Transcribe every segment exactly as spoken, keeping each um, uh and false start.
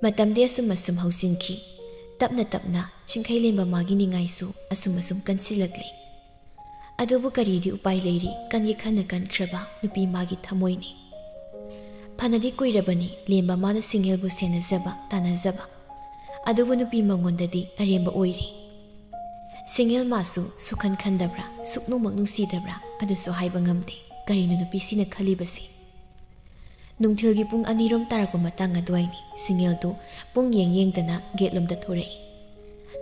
ꯃꯇꯝꯗꯤ ꯑꯁꯨꯝ ꯑꯁꯨꯝ ꯍꯧꯖꯤꯟꯈꯤ꯫ ꯇꯞꯅ ꯇꯞꯅ ꯆꯤꯡꯈꯩ ꯂꯦꯝꯕ ꯃꯥꯒꯤ ꯅꯤꯡꯉꯥꯏꯁꯨ ꯑꯁꯨꯝ ꯑꯁꯨꯝ ꯀꯟꯁꯤꯜꯂꯛꯂꯤ꯫ ꯑꯗꯨꯕꯨ ꯀꯔꯤꯗꯤ ꯎꯄꯥꯏ ꯂꯩꯔꯤ, ꯀꯟꯒꯦ ꯈꯟꯅ ꯀꯟꯈ꯭ꯔꯕ ꯅꯨꯄꯤ ꯃꯥꯒꯤ ꯊꯃꯣꯏꯅꯤ꯫ ꯐꯅꯗꯤ ꯀꯨꯏꯔꯕꯅꯤ ꯂꯦꯝꯕ ꯃꯥꯅ ꯁꯤꯡꯉꯦꯜꯕꯨ ꯁꯦꯟꯅꯖꯕ, ꯇꯥꯟꯅꯖꯕ꯫ ꯑꯗꯨꯕꯨ ꯅꯨꯄꯤ ꯃꯉꯣꯟꯗꯗꯤ ꯑꯔꯦꯝꯕ ꯑꯣꯏꯔꯤ꯫ ꯁꯤꯡꯉꯦꯜ ꯃꯥꯁꯨ ꯁꯨꯛꯈꯟ ꯈꯟꯗꯕ꯭ꯔꯥ, ꯁꯨꯛꯅꯨꯡꯃꯛ ꯅꯨꯡꯁꯤꯗꯕ꯭ꯔꯥ, ꯑꯗꯨꯁꯨ ꯍꯥꯏꯕ ꯉꯝꯗꯦ꯫ ꯀꯔꯤꯅꯣ ꯅꯨꯄꯤꯁꯤꯅ ꯈꯜꯂꯤꯕꯁꯤ? ꯅꯨꯡꯊꯤꯜꯒꯤ ꯄꯨꯡ ꯑꯅꯤꯔꯣꯝ ꯇꯥꯔꯛꯄ ꯃꯇꯥꯡ ꯑꯗꯨꯋꯥꯏꯅꯤ꯫ ꯁꯤꯡꯉꯦꯜꯗꯨ ꯄꯨꯡ ꯌꯦꯡ ꯌꯦꯡꯗꯅ ꯒꯦꯠꯂꯣꯝꯗ ꯊꯣꯔꯛꯏ꯫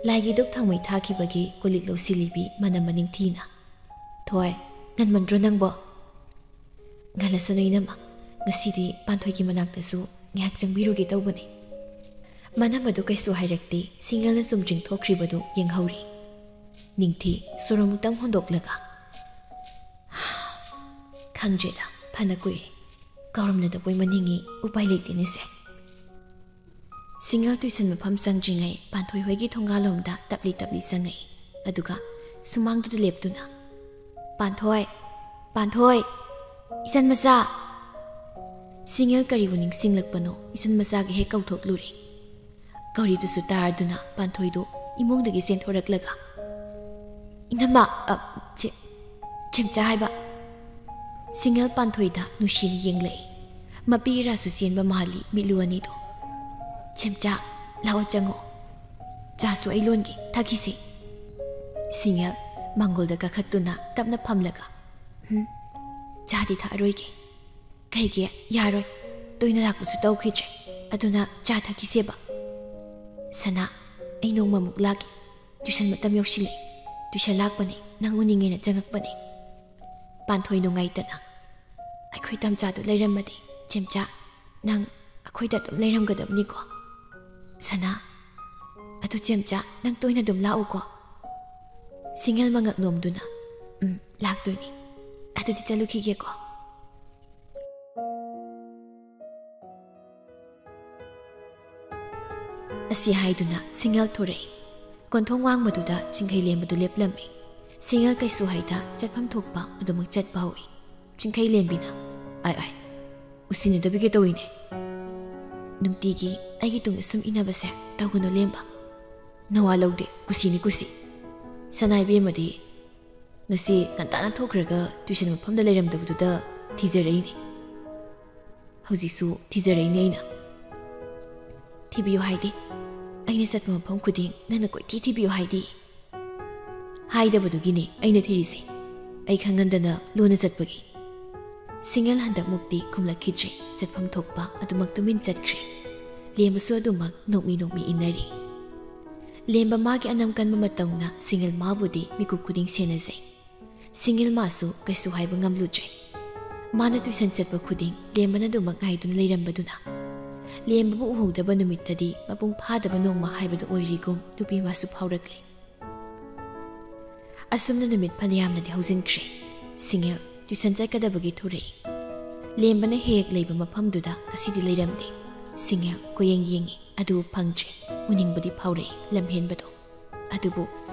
ꯂꯥꯏꯒꯤ ꯙꯨꯞ ꯊꯥꯡꯃꯩ ꯊꯥꯈꯤꯕꯒꯤ ꯀꯣꯂꯤꯛ ꯂꯧꯁꯤꯜꯂꯤꯕꯤ ꯃꯅꯝ ꯃꯅꯤꯡꯊꯤꯅ꯫ "ꯊꯣꯏ, ꯉꯟꯃꯟꯗ꯭ꯔꯣ ꯅꯪꯕꯣ?" "ꯉꯜꯂꯁꯅꯨ ꯏꯅꯝꯃ, ꯉꯁꯤꯗꯤ ꯄꯥꯟꯊꯣꯏꯒꯤ ꯃꯅꯥꯛꯇꯁꯨ ꯉꯥꯏꯍꯥꯛ ꯆꯪꯕꯤꯔꯨꯒꯦ ꯇꯧꯕꯅꯦ꯫" ꯃꯅꯝ ꯑꯗꯨ ꯀꯩꯁꯨ ꯍꯥꯏꯔꯛꯇꯦ꯫ ꯁꯤꯡꯉꯦꯜꯅ ꯆꯨꯝꯗ꯭ꯔꯤꯡ ꯊꯣꯛꯈ꯭ꯔꯤꯕꯗꯨ ꯌꯦꯡꯍꯧꯔꯤ꯫ ꯅꯤꯡꯊꯤ ꯁꯣꯔ ꯑꯃꯨꯛꯇꯪ ꯍꯣꯟꯗꯣꯛꯂꯒ, "ꯈꯪꯗ꯭ꯔꯦꯗ, ꯐꯅ ꯀꯨꯏꯔꯦ꯫ ꯀꯧꯔꯝꯂꯗꯕꯣꯏ ꯃꯅꯤꯡꯉꯤ, ꯎꯄꯥꯏ ꯂꯩꯇꯦꯅꯦꯁꯦ꯫" ꯁꯤꯡꯉꯦꯜ ꯇꯨꯏꯁꯟ ꯃꯐꯝ ꯆꯪꯗ꯭ꯔꯤꯉꯩ ꯄꯥꯟꯊꯣꯏ ꯍꯣꯏꯒꯤ ꯊꯣꯡꯒꯥꯜꯂꯣꯝꯗ ꯇꯞꯂꯤ ꯇꯞꯂꯤ ꯆꯪꯉꯛꯏ꯫ ꯑꯗꯨꯒ ꯁꯨꯃꯥꯡꯗꯨꯗ ꯂꯦꯞꯇꯨꯅ, "ꯄꯥꯟꯊꯣꯏ, ꯄꯥꯟꯊꯣꯏ, ꯏꯆꯟ ꯃꯆꯥ!" ꯁꯤꯡꯉꯦꯜ ꯀꯔꯤꯕꯨ ꯅꯤꯡꯁꯤꯡꯂꯛꯄꯅꯣ, ꯏꯆꯟ ꯃꯆꯥꯒ ꯍꯦꯛ ꯀꯧꯊꯣꯛꯂꯨꯔꯦ꯫ ꯀꯧꯔꯤꯗꯨꯁꯨ ꯇꯥꯔꯗꯨꯅ ꯄꯥꯟꯊꯣꯏꯗꯨ ꯏꯃꯨꯡꯗꯒꯤ ꯆꯦꯟꯊꯣꯔꯛꯂꯒ, "ꯏꯅꯝꯃ, ꯑ, ꯆꯦ-, ꯆꯦꯝꯆꯥ ꯍꯥꯏꯕ꯫" ꯁꯤꯡꯉꯦꯜ ꯄꯥꯟꯊꯣꯏꯗ ꯅꯨꯡꯁꯤꯅ ꯌꯦꯡꯂꯛꯏ꯫ ꯃꯄꯤ ꯏꯔꯥꯁꯨ ꯆꯦꯟꯕ ꯃꯥꯜꯂꯤ ꯃꯤꯠꯂꯨ ꯑꯅꯤꯗꯣ꯫ "ꯆꯦꯝꯆꯥ, ꯂꯥꯛꯑꯣ ꯆꯪꯉꯣ꯫ ꯆꯥꯁꯨ ꯑꯩ ꯂꯣꯟꯒꯦ, ꯊꯛꯈꯤꯁꯤ꯫" ꯁꯤꯡꯉꯦꯜ ꯃꯥꯡꯒꯣꯜꯗ ꯀꯥꯈꯠꯇꯨꯅ ꯇꯞꯅ ꯐꯝꯂꯒ, "ꯎꯝ, ꯆꯥꯗꯤ ꯊꯛꯑꯔꯣꯏꯒꯦ꯫" "ꯀꯩꯒꯤ? ꯌꯥꯔꯣꯏ꯫ ꯇꯣꯏꯅ ꯂꯥꯛꯄꯁꯨ ꯇꯧꯈꯤꯗ꯭ꯔꯦ꯫ ꯑꯗꯨꯅ ꯆꯥ ꯊꯛꯈꯤꯁꯦꯕ꯫" "ꯁꯅꯥ, ꯑꯩ ꯅꯣꯡꯃꯃꯨꯛ ꯂꯥꯛꯀꯦ꯫ ꯇ꯭ꯌꯨꯁꯟ ꯃꯇꯝ ꯌꯧꯁꯤꯜꯂꯛꯑꯦ꯫ ꯇ꯭ꯌꯨꯁꯟ ꯂꯥꯛꯄꯅꯦ, ꯅꯪ ꯎꯅꯤꯡꯉꯦꯅ ꯆꯪꯉꯛꯄꯅꯦ꯫" ꯄꯥꯟꯊꯣꯏ ꯅꯨꯡꯉꯥꯏꯇꯅ, "ꯑꯩꯈꯣꯏ ꯇꯝꯆꯥꯗꯣ ꯂꯩꯔꯝꯃꯗꯤ, ꯆꯦꯝꯆꯥ, ꯅꯪ ꯑꯩꯈꯣꯏꯗ ꯑꯗꯨꯝ ꯂꯩꯔꯝꯒꯗꯕꯅꯤꯀꯣ꯫" "ꯁꯅꯥ, ꯑꯗꯨ ꯆꯦꯝꯆꯥ, ꯅꯪ ꯇꯣꯏꯅ ꯑꯗꯨꯝ ꯂꯥꯛꯎꯀꯣ꯫" ꯁꯤꯡꯉꯦꯜ ꯃꯉꯛ ꯅꯣꯝꯗꯨꯅ, "ꯎꯝ, ꯂꯥꯛꯇꯣꯏꯅꯤ꯫ ꯑꯗꯨꯗꯤ ꯆꯠꯂꯨꯈꯤꯒꯦꯀꯣ꯫" ꯑꯁꯤ ꯍꯥꯏꯗꯨꯅ ꯁꯤꯡꯉꯦꯜ ꯊꯣꯔꯛꯏ꯫ ꯀꯣꯟꯊꯣꯡ ꯋꯥꯡꯃꯗꯨꯗ ꯆꯤꯡꯈꯩ ꯂꯦꯝꯕꯗꯨ ꯂꯦꯞꯂꯝꯃꯤ꯫ ꯁꯤꯡꯉꯦꯜ ꯀꯩꯁꯨ ꯍꯥꯏꯗ ꯆꯠꯐꯝ ꯊꯣꯛꯄ ꯑꯗꯨꯃꯛ ꯆꯠꯄ ꯍꯧꯏ꯫ ꯆꯤꯡꯈꯩ ꯂꯦꯝꯕꯤꯅ, "ꯑꯥꯏ, ꯑꯥꯏ, ꯎꯁꯤꯟꯅꯗꯕꯤꯒ ꯇꯧꯏꯅꯦ꯫" ꯅꯨꯡꯇꯤꯒꯤ ꯑꯩꯒꯤ ꯇꯨꯡꯗ ꯁꯨꯝ ꯏꯟꯅꯕꯁꯦ ꯇꯧꯒꯅꯨ, ꯂꯦꯝꯕ꯫ ꯅꯋꯥ ꯂꯧꯗꯦ, ꯀꯨꯁꯤꯅꯤ ꯀꯨꯁꯤ꯫ ꯁꯅꯥ ꯏꯕꯦꯝꯃꯗꯤ ꯉꯁꯤ ꯉꯟꯇꯥꯅ ꯊꯣꯛꯈ꯭ꯔꯒ ꯇ꯭ꯌꯨꯁꯟ ꯃꯐꯝꯗ ꯂꯩꯔꯝꯗꯕꯗꯨꯗ ꯊꯤꯖꯔꯛꯏꯅꯦ꯫ ꯍꯧꯖꯤꯛꯁꯨ ꯊꯤꯖꯔꯛꯏꯅꯦ ꯑꯩꯅ꯫ ꯊꯤꯕꯤꯌꯨ ꯍꯥꯏꯗꯦ꯫ ꯑꯩꯅ ꯆꯠꯄ ꯃꯐꯝ ꯈꯨꯗꯤꯡ ꯅꯪꯅ ꯀꯣꯏꯊꯤ ꯊꯤꯕꯤꯌꯨ ꯍꯥꯏꯗꯤ꯫ ꯍꯥꯏꯗꯕꯗꯨꯒꯤꯅꯦ ꯑꯩꯅ ꯊꯤꯔꯤꯁꯦ꯫ ꯑꯩ ꯈꯪꯍꯟꯗꯅ ꯂꯣꯟꯅ ꯆꯠꯄꯒꯤ꯫ ꯁꯤꯡꯉꯦꯜ ꯍꯟꯗꯛꯃꯨꯛꯇꯤ ꯈꯨꯝꯂꯛꯈꯤꯗ꯭ꯔꯦ꯫ ꯆꯠꯐꯝ ꯊꯣꯛꯄ ꯑꯗꯨꯃꯛ ꯇꯨꯃꯤꯟ ꯆꯠꯈ꯭ꯔꯦ꯫ ꯂꯦꯝꯕꯁꯨ ꯑꯗꯨꯃꯛ ꯅꯣꯛꯃꯤ ꯅꯣꯛꯃꯤ ꯏꯟꯅꯔꯤ꯫ ꯂꯦꯝꯕ ꯃꯥꯒꯤ ꯑꯅꯝ ꯀꯟꯕ ꯃꯇꯧꯅ ꯁꯤꯡꯉꯦꯜ ꯃꯥꯕꯨꯗꯤ ꯃꯤꯀꯨꯞ ꯈꯨꯗꯤꯡ ꯁꯦꯟꯅꯖꯩ꯫ ꯁꯤꯡꯉꯦꯜ ꯃꯥꯁꯨ ꯀꯩꯁꯨ ꯍꯥꯏꯕ ꯉꯝꯂꯨꯗ꯭ꯔꯦ꯫ ꯃꯥꯅ ꯇ꯭ꯌꯨꯁꯟ ꯆꯠꯄ ꯈꯨꯗꯤꯡ ꯂꯦꯝꯕꯅ ꯑꯗꯨꯃꯛ ꯉꯥꯏꯗꯨꯅ ꯂꯩꯔꯝꯕꯗꯨꯅ ꯂꯦꯝꯕꯕꯨ ꯎꯍꯧꯗꯕ ꯅꯨꯃꯤꯠꯇꯗꯤ ꯃꯄꯨꯡ ꯐꯥꯗꯕ ꯅꯣꯡꯃ ꯍꯥꯏꯕꯗꯨ ꯑꯣꯏꯔꯤꯒꯨꯝ ꯅꯨꯄꯤ ꯃꯥꯁꯨ ꯐꯥꯎꯔꯛꯂꯦ꯫ ꯑꯁꯨꯝꯅ ꯅꯨꯃꯤꯠ ꯐꯅꯌꯥꯝꯅꯗꯤ ꯍꯧꯖꯤꯟꯈ꯭ꯔꯦ꯫ ꯁꯤꯡꯉꯦꯜ ꯇ꯭ꯌꯨꯁꯟ ꯆꯠꯀꯗꯕꯒꯤ ꯊꯣꯔꯛꯏ꯫ ꯂꯦꯝꯕꯅ ꯍꯦꯛ ꯂꯩꯕ ꯃꯐꯝꯗꯨꯗ ꯉꯁꯤꯗꯤ ꯂꯩꯔꯝꯗꯦ꯫ ꯁꯤꯡꯉꯦꯜ ꯀꯣꯏꯌꯦꯡ ꯌꯦꯡꯉꯤ, ꯑꯗꯨꯕꯨ ꯐꯪꯗ꯭ꯔꯦ꯫ ꯎꯅꯤꯡꯕꯗꯤ ꯐꯥꯎꯔꯛꯏ, ꯂꯝꯍꯦꯟꯕꯗꯣ꯫ ꯑꯗꯨꯕꯨ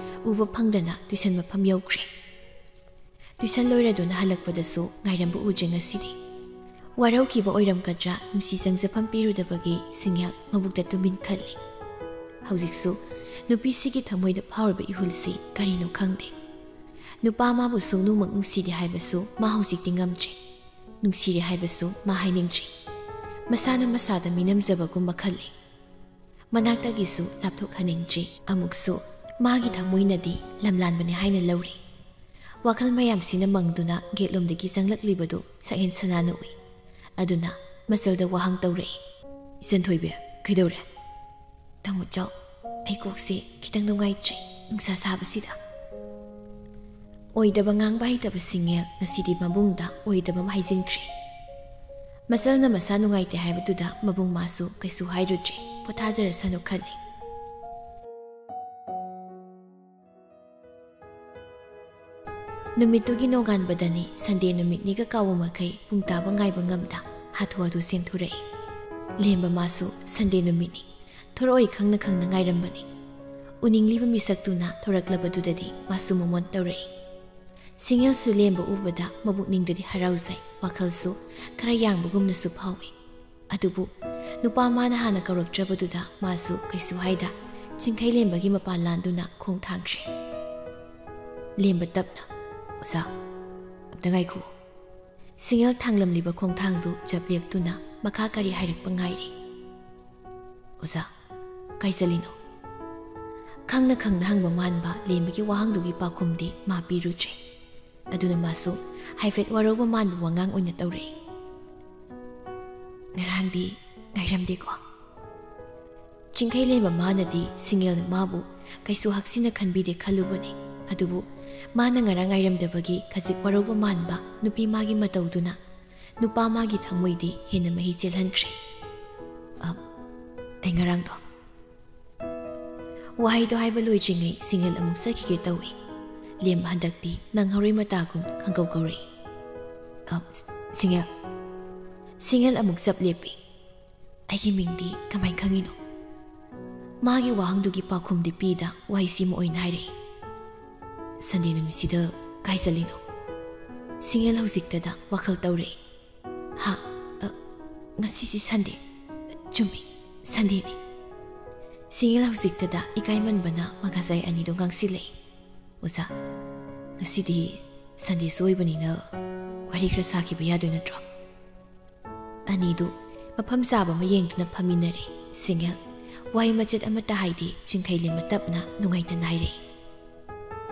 ꯎꯕ ꯐꯪꯗꯅ ꯇ꯭ꯌꯨꯁꯟ ꯃꯐꯝ ꯌꯧꯈ꯭ꯔꯦ꯫ ꯇ꯭ꯌꯨꯁꯟ ꯂꯣꯏꯔꯗꯨꯅ ꯍꯜꯂꯛꯄꯗꯁꯨ ꯉꯥꯏꯔꯝꯕ ꯎꯗ꯭ꯔꯦ ꯉꯁꯤꯗꯤ꯫ ꯋꯥꯔꯧꯈꯤꯕ ꯑꯣꯏꯔꯝꯒꯗ꯭ꯔꯥ ꯅꯨꯡꯁꯤ ꯆꯪꯖꯐꯝ ꯄꯤꯔꯨꯗꯕꯒꯤ ꯁꯤꯡꯉꯦꯜ ꯃꯕꯨꯛꯇ ꯇꯨꯃꯤꯟ ꯈꯜꯂꯤ꯫ ꯍꯧꯖꯤꯛꯁꯨ ꯅꯨꯄꯤꯁꯤꯒꯤ ꯊꯃꯣꯏꯗ ꯐꯥꯎꯔꯤꯕ ꯏꯍꯨꯜꯁꯤ ꯀꯔꯤꯅꯣ ꯈꯪꯗꯦ꯫ ꯅꯨꯄꯥ ꯃꯥꯕꯨ ꯁꯨꯡꯅꯨꯃꯛ ꯅꯨꯡꯁꯤꯗꯦ ꯍꯥꯏꯕꯁꯨ ꯃꯥ ꯍꯧꯖꯤꯛꯇꯤ ꯉꯝꯗ꯭ꯔꯦ꯫ ꯅꯨꯡꯁꯤꯔꯦ ꯍꯥꯏꯕꯁꯨ ꯃꯥ ꯍꯥꯏꯅꯤꯡꯗ꯭ꯔꯤ꯫ ꯃꯁꯥꯅ ꯃꯁꯥꯗ ꯃꯤꯅꯝꯖꯕꯒꯨꯝꯕ ꯈꯜꯂꯤ꯫ ꯃꯅꯥꯛꯇꯒꯤꯁꯨ ꯂꯥꯞꯊꯣꯛꯍꯟꯅꯤꯡꯗ꯭ꯔꯤ꯫ ꯑꯃꯨꯛꯁꯨ ꯃꯥꯒꯤ ꯊꯃꯣꯏꯅꯗꯤ ꯂꯝꯂꯥꯟꯕꯅꯤ ꯍꯥꯏꯅ ꯂꯧꯔꯤ꯫ ꯋꯥꯈꯜ ꯃꯌꯥꯝꯁꯤꯅ ꯃꯪꯗꯨꯅ ꯒꯦꯠꯂꯣꯝꯗꯒꯤ ꯆꯪꯂꯛꯂꯤꯕꯗꯨ ꯁꯛꯍꯦꯟ ꯁꯅꯥꯅ ꯎꯏ꯫ ꯑꯗꯨꯅ ꯃꯆꯜꯗ ꯋꯥꯍꯪ ꯇꯧꯔꯛꯏ꯫ "ꯏꯆꯟ ꯊꯣꯏꯕꯤ, ꯀꯩꯗꯧꯔꯦ?" "ꯇꯥꯃꯣ ꯆꯥꯎ, ꯑꯩ ꯀꯣꯛꯁꯦ ꯈꯤꯇꯪ ꯅꯨꯡꯉꯥꯏꯇ꯭ꯔꯦ, ꯅꯨꯡꯁꯥ ꯁꯥꯕꯁꯤꯗ꯫" ꯑꯣꯏꯗꯕ ꯉꯥꯡꯕ ꯍꯩꯇꯕ ꯁꯤꯡꯉꯦꯜ ꯉꯁꯤꯗꯤ ꯃꯕꯨꯡꯗ ꯑꯣꯏꯗꯕ ꯑꯃ ꯍꯥꯏꯖꯤꯟꯈ꯭ꯔꯦ꯫ ꯃꯆꯜꯅ ꯃꯁꯥ ꯅꯨꯡꯉꯥꯏꯇꯦ ꯍꯥꯏꯕꯗꯨꯗ ꯃꯕꯨꯡ ꯃꯥꯁꯨ ꯀꯩꯁꯨ ꯍꯥꯏꯔꯨꯗ꯭ꯔꯦ, ꯄꯣꯊꯥꯖꯔꯁꯅꯨ ꯈꯜꯂꯤ꯫ ꯅꯨꯃꯤꯠꯇꯨꯒꯤ ꯅꯣꯡꯉꯥꯟꯕꯗꯅꯤ ꯁꯟꯗꯦ ꯅꯨꯃꯤꯠꯅꯤꯒ ꯀꯥꯎꯕ ꯃꯈꯩ ꯄꯨꯡ ꯇꯥꯕ ꯉꯥꯏꯕ ꯉꯝꯗ ꯍꯥꯊꯨ ꯍꯥꯊꯨ ꯆꯦꯟꯊꯣꯔꯛꯏ꯫ ꯂꯦꯝꯕ ꯃꯥꯁꯨ ꯁꯟꯗꯦ ꯅꯨꯃꯤꯠꯅꯤ, ꯊꯣꯔꯛꯑꯣꯏ ꯈꯪꯅ ꯈꯪꯅ ꯉꯥꯏꯔꯝꯕꯅꯤ꯫ ꯎꯅꯤꯡꯂꯤꯕ ꯃꯤꯁꯛꯇꯨꯅ ꯊꯣꯔꯛꯂꯕꯗꯨꯗꯗꯤ ꯃꯥꯁꯨ ꯃꯃꯣꯟ ꯇꯧꯔꯛꯏ꯫ ꯁꯤꯡꯉꯦꯜꯁꯨ ꯂꯦꯝꯕ ꯎꯕꯗ ꯃꯕꯨꯛꯅꯤꯡꯗꯗꯤ ꯍꯔꯥꯎꯖꯩ, ꯋꯥꯈꯜꯁꯨ ꯈꯔ ꯌꯥꯡꯕꯒꯨꯝꯅꯁꯨ ꯐꯥꯎꯏ꯫ ꯑꯗꯨꯕꯨ ꯅꯨꯄꯥ ꯃꯥꯅ ꯍꯥꯟꯅ ꯀꯧꯔꯛꯇ꯭ꯔꯕꯗꯨꯗ ꯃꯥꯁꯨ ꯀꯩꯁꯨ ꯍꯥꯏꯗ ꯆꯤꯡꯈꯩ ꯂꯦꯝꯕꯒꯤ ꯃꯄꯥꯟ ꯂꯥꯟꯗꯨꯅ ꯈꯣꯡ ꯊꯥꯡꯈ꯭ꯔꯦ꯫ ꯂꯦꯝꯕ ꯇꯞꯅ, "ꯑꯣꯖꯥ, ꯑꯝꯇ ꯉꯥꯏꯈꯣ꯫" ꯁꯤꯡꯉꯦꯜ ꯊꯥꯡꯂꯝꯂꯤꯕ ꯈꯣꯡꯊꯥꯡꯗꯨ ꯆꯞ ꯂꯦꯞꯇꯨꯅ ꯃꯈꯥ ꯀꯔꯤ ꯍꯥꯏꯔꯛꯄ ꯉꯥꯏꯔꯤ꯫ "ꯑꯣꯖꯥ, ꯀꯥꯏ ꯆꯠꯂꯤꯅꯣ?" ꯈꯪꯅ ꯈꯪꯅ ꯍꯪꯕ ꯃꯥꯟꯕ ꯂꯦꯝꯕꯒꯤ ꯋꯥꯍꯪꯗꯨꯒꯤ ꯄꯥꯎꯈꯨꯝꯗꯤ ꯃꯥ ꯄꯤꯔꯨꯗ꯭ꯔꯦ꯫ ꯑꯗꯨꯅ ꯃꯥꯁꯨ ꯍꯥꯏꯐꯦꯠ ꯋꯥꯔꯧꯕ ꯃꯥꯟꯕ ꯋꯥꯉꯥꯡ ꯑꯣꯏꯅ ꯇꯧꯔꯛꯏ꯫ "ꯉꯔꯥꯡꯗꯤ ꯉꯥꯏꯔꯝꯗꯦꯀꯣ?" ꯆꯤꯡꯈꯩ ꯂꯦꯝꯕ ꯃꯥꯅꯗꯤ ꯁꯤꯡꯉꯦꯜꯅ ꯃꯥꯕꯨ ꯀꯩꯁꯨ ꯍꯛꯁꯤꯟꯅ ꯈꯟꯕꯤꯗꯦ ꯈꯜꯂꯨꯕꯅꯤ꯫ ꯑꯗꯨꯕꯨ ꯃꯥꯅ ꯉꯔꯥꯡ ꯉꯥꯏꯔꯝꯗꯕꯒꯤ ꯈꯖꯤꯛ ꯋꯥꯔꯧꯕ ꯃꯥꯟꯕ ꯅꯨꯄꯤ ꯃꯥꯒꯤ ꯃꯇꯧꯗꯨꯅ ꯅꯨꯄꯥ ꯃꯥꯒꯤ ꯊꯃꯣꯏꯗꯤ ꯍꯦꯟꯅ ꯃꯍꯤ ꯆꯦꯜꯍꯟꯈ꯭ꯔꯦ꯫ "ꯑ, ꯑꯩ ꯉꯔꯥꯡꯗꯣ꯫" ꯋꯥꯍꯩꯗꯣ ꯍꯥꯏꯕ ꯂꯣꯏꯗ꯭ꯔꯤꯉꯩ ꯁꯤꯡꯉꯦꯜ ꯑꯃꯨꯛ ꯆꯠꯈꯤꯒꯦ ꯇꯧꯏ꯫ ꯂꯦꯝꯕ ꯍꯟꯗꯛꯇꯤ ꯅꯪꯍꯧꯔꯣꯏ ꯃꯇꯥꯒꯨꯝ ꯈꯪꯀꯧ ꯀꯧꯔꯛꯏ꯫ "ꯑ, ꯁꯤꯡꯉꯦꯜ꯫" ꯁꯤꯡꯉꯦꯜ ꯑꯃꯨꯛ ꯆꯞ ꯂꯦꯞꯄꯤ꯫ "ꯑꯩꯒꯤ ꯃꯤꯡꯗꯤ ꯀꯃꯥꯏꯅ ꯈꯪꯉꯤꯅꯣ?" ꯃꯥꯒꯤ ꯋꯥꯍꯪꯗꯨꯒꯤ ꯄꯥꯎꯈꯨꯝꯗꯤ ꯄꯤꯗ ꯋꯥꯍꯩꯁꯤꯃ ꯑꯣꯏꯅ ꯍꯥꯏꯔꯛꯏ꯫ "ꯁꯟꯗꯦ ꯅꯨꯃꯤꯠꯁꯤꯗ ꯀꯥꯏ ꯆꯠꯂꯤꯅꯣ?" ꯁꯤꯡꯉꯦꯜ ꯍꯧꯖꯤꯛꯇꯗ ꯋꯥꯈꯜ ꯇꯧꯔꯛꯏ꯫ "ꯍꯥ? ꯑ, ꯉꯁꯤꯁꯤ ꯁꯟꯗꯦ꯫ ꯆꯨꯝꯃꯤ, ꯁꯟꯗꯦꯅꯤ꯫" ꯁꯤꯡꯉꯦꯜ ꯍꯧꯖꯤꯛꯇꯗ ꯏꯀꯥꯏꯃꯟꯕꯅ ꯃꯈꯥꯖꯥꯏ ꯑꯅꯤꯗꯣ ꯉꯥꯡꯁꯤꯜꯂꯛꯏ꯫ "ꯑꯣꯖꯥ, ꯉꯁꯤꯗꯤ ꯁꯟꯗꯦꯁꯨ ꯑꯣꯏꯕꯅꯤꯅ ꯋꯥꯔꯤ ꯈꯔ ꯁꯥꯈꯤꯕ ꯌꯥꯗꯣꯏ ꯅꯠꯇ꯭ꯔꯣ?" ꯑꯅꯤꯗꯨ ꯃꯐꯝ ꯆꯥꯕ ꯑꯃ ꯌꯦꯡꯗꯨꯅ ꯐꯝꯃꯤꯟꯅꯔꯦ꯫ ꯁꯤꯡꯉꯦꯜ ꯋꯥꯍꯩ ꯃꯆꯦꯠ ꯑꯃꯠꯇ ꯍꯥꯏꯗꯦ꯫ ꯆꯤꯡꯈꯩ ꯂꯦꯝꯕ ꯇꯞꯅ ꯅꯨꯡꯉꯥꯏꯇꯅ ꯍꯥꯏꯔꯛꯏ,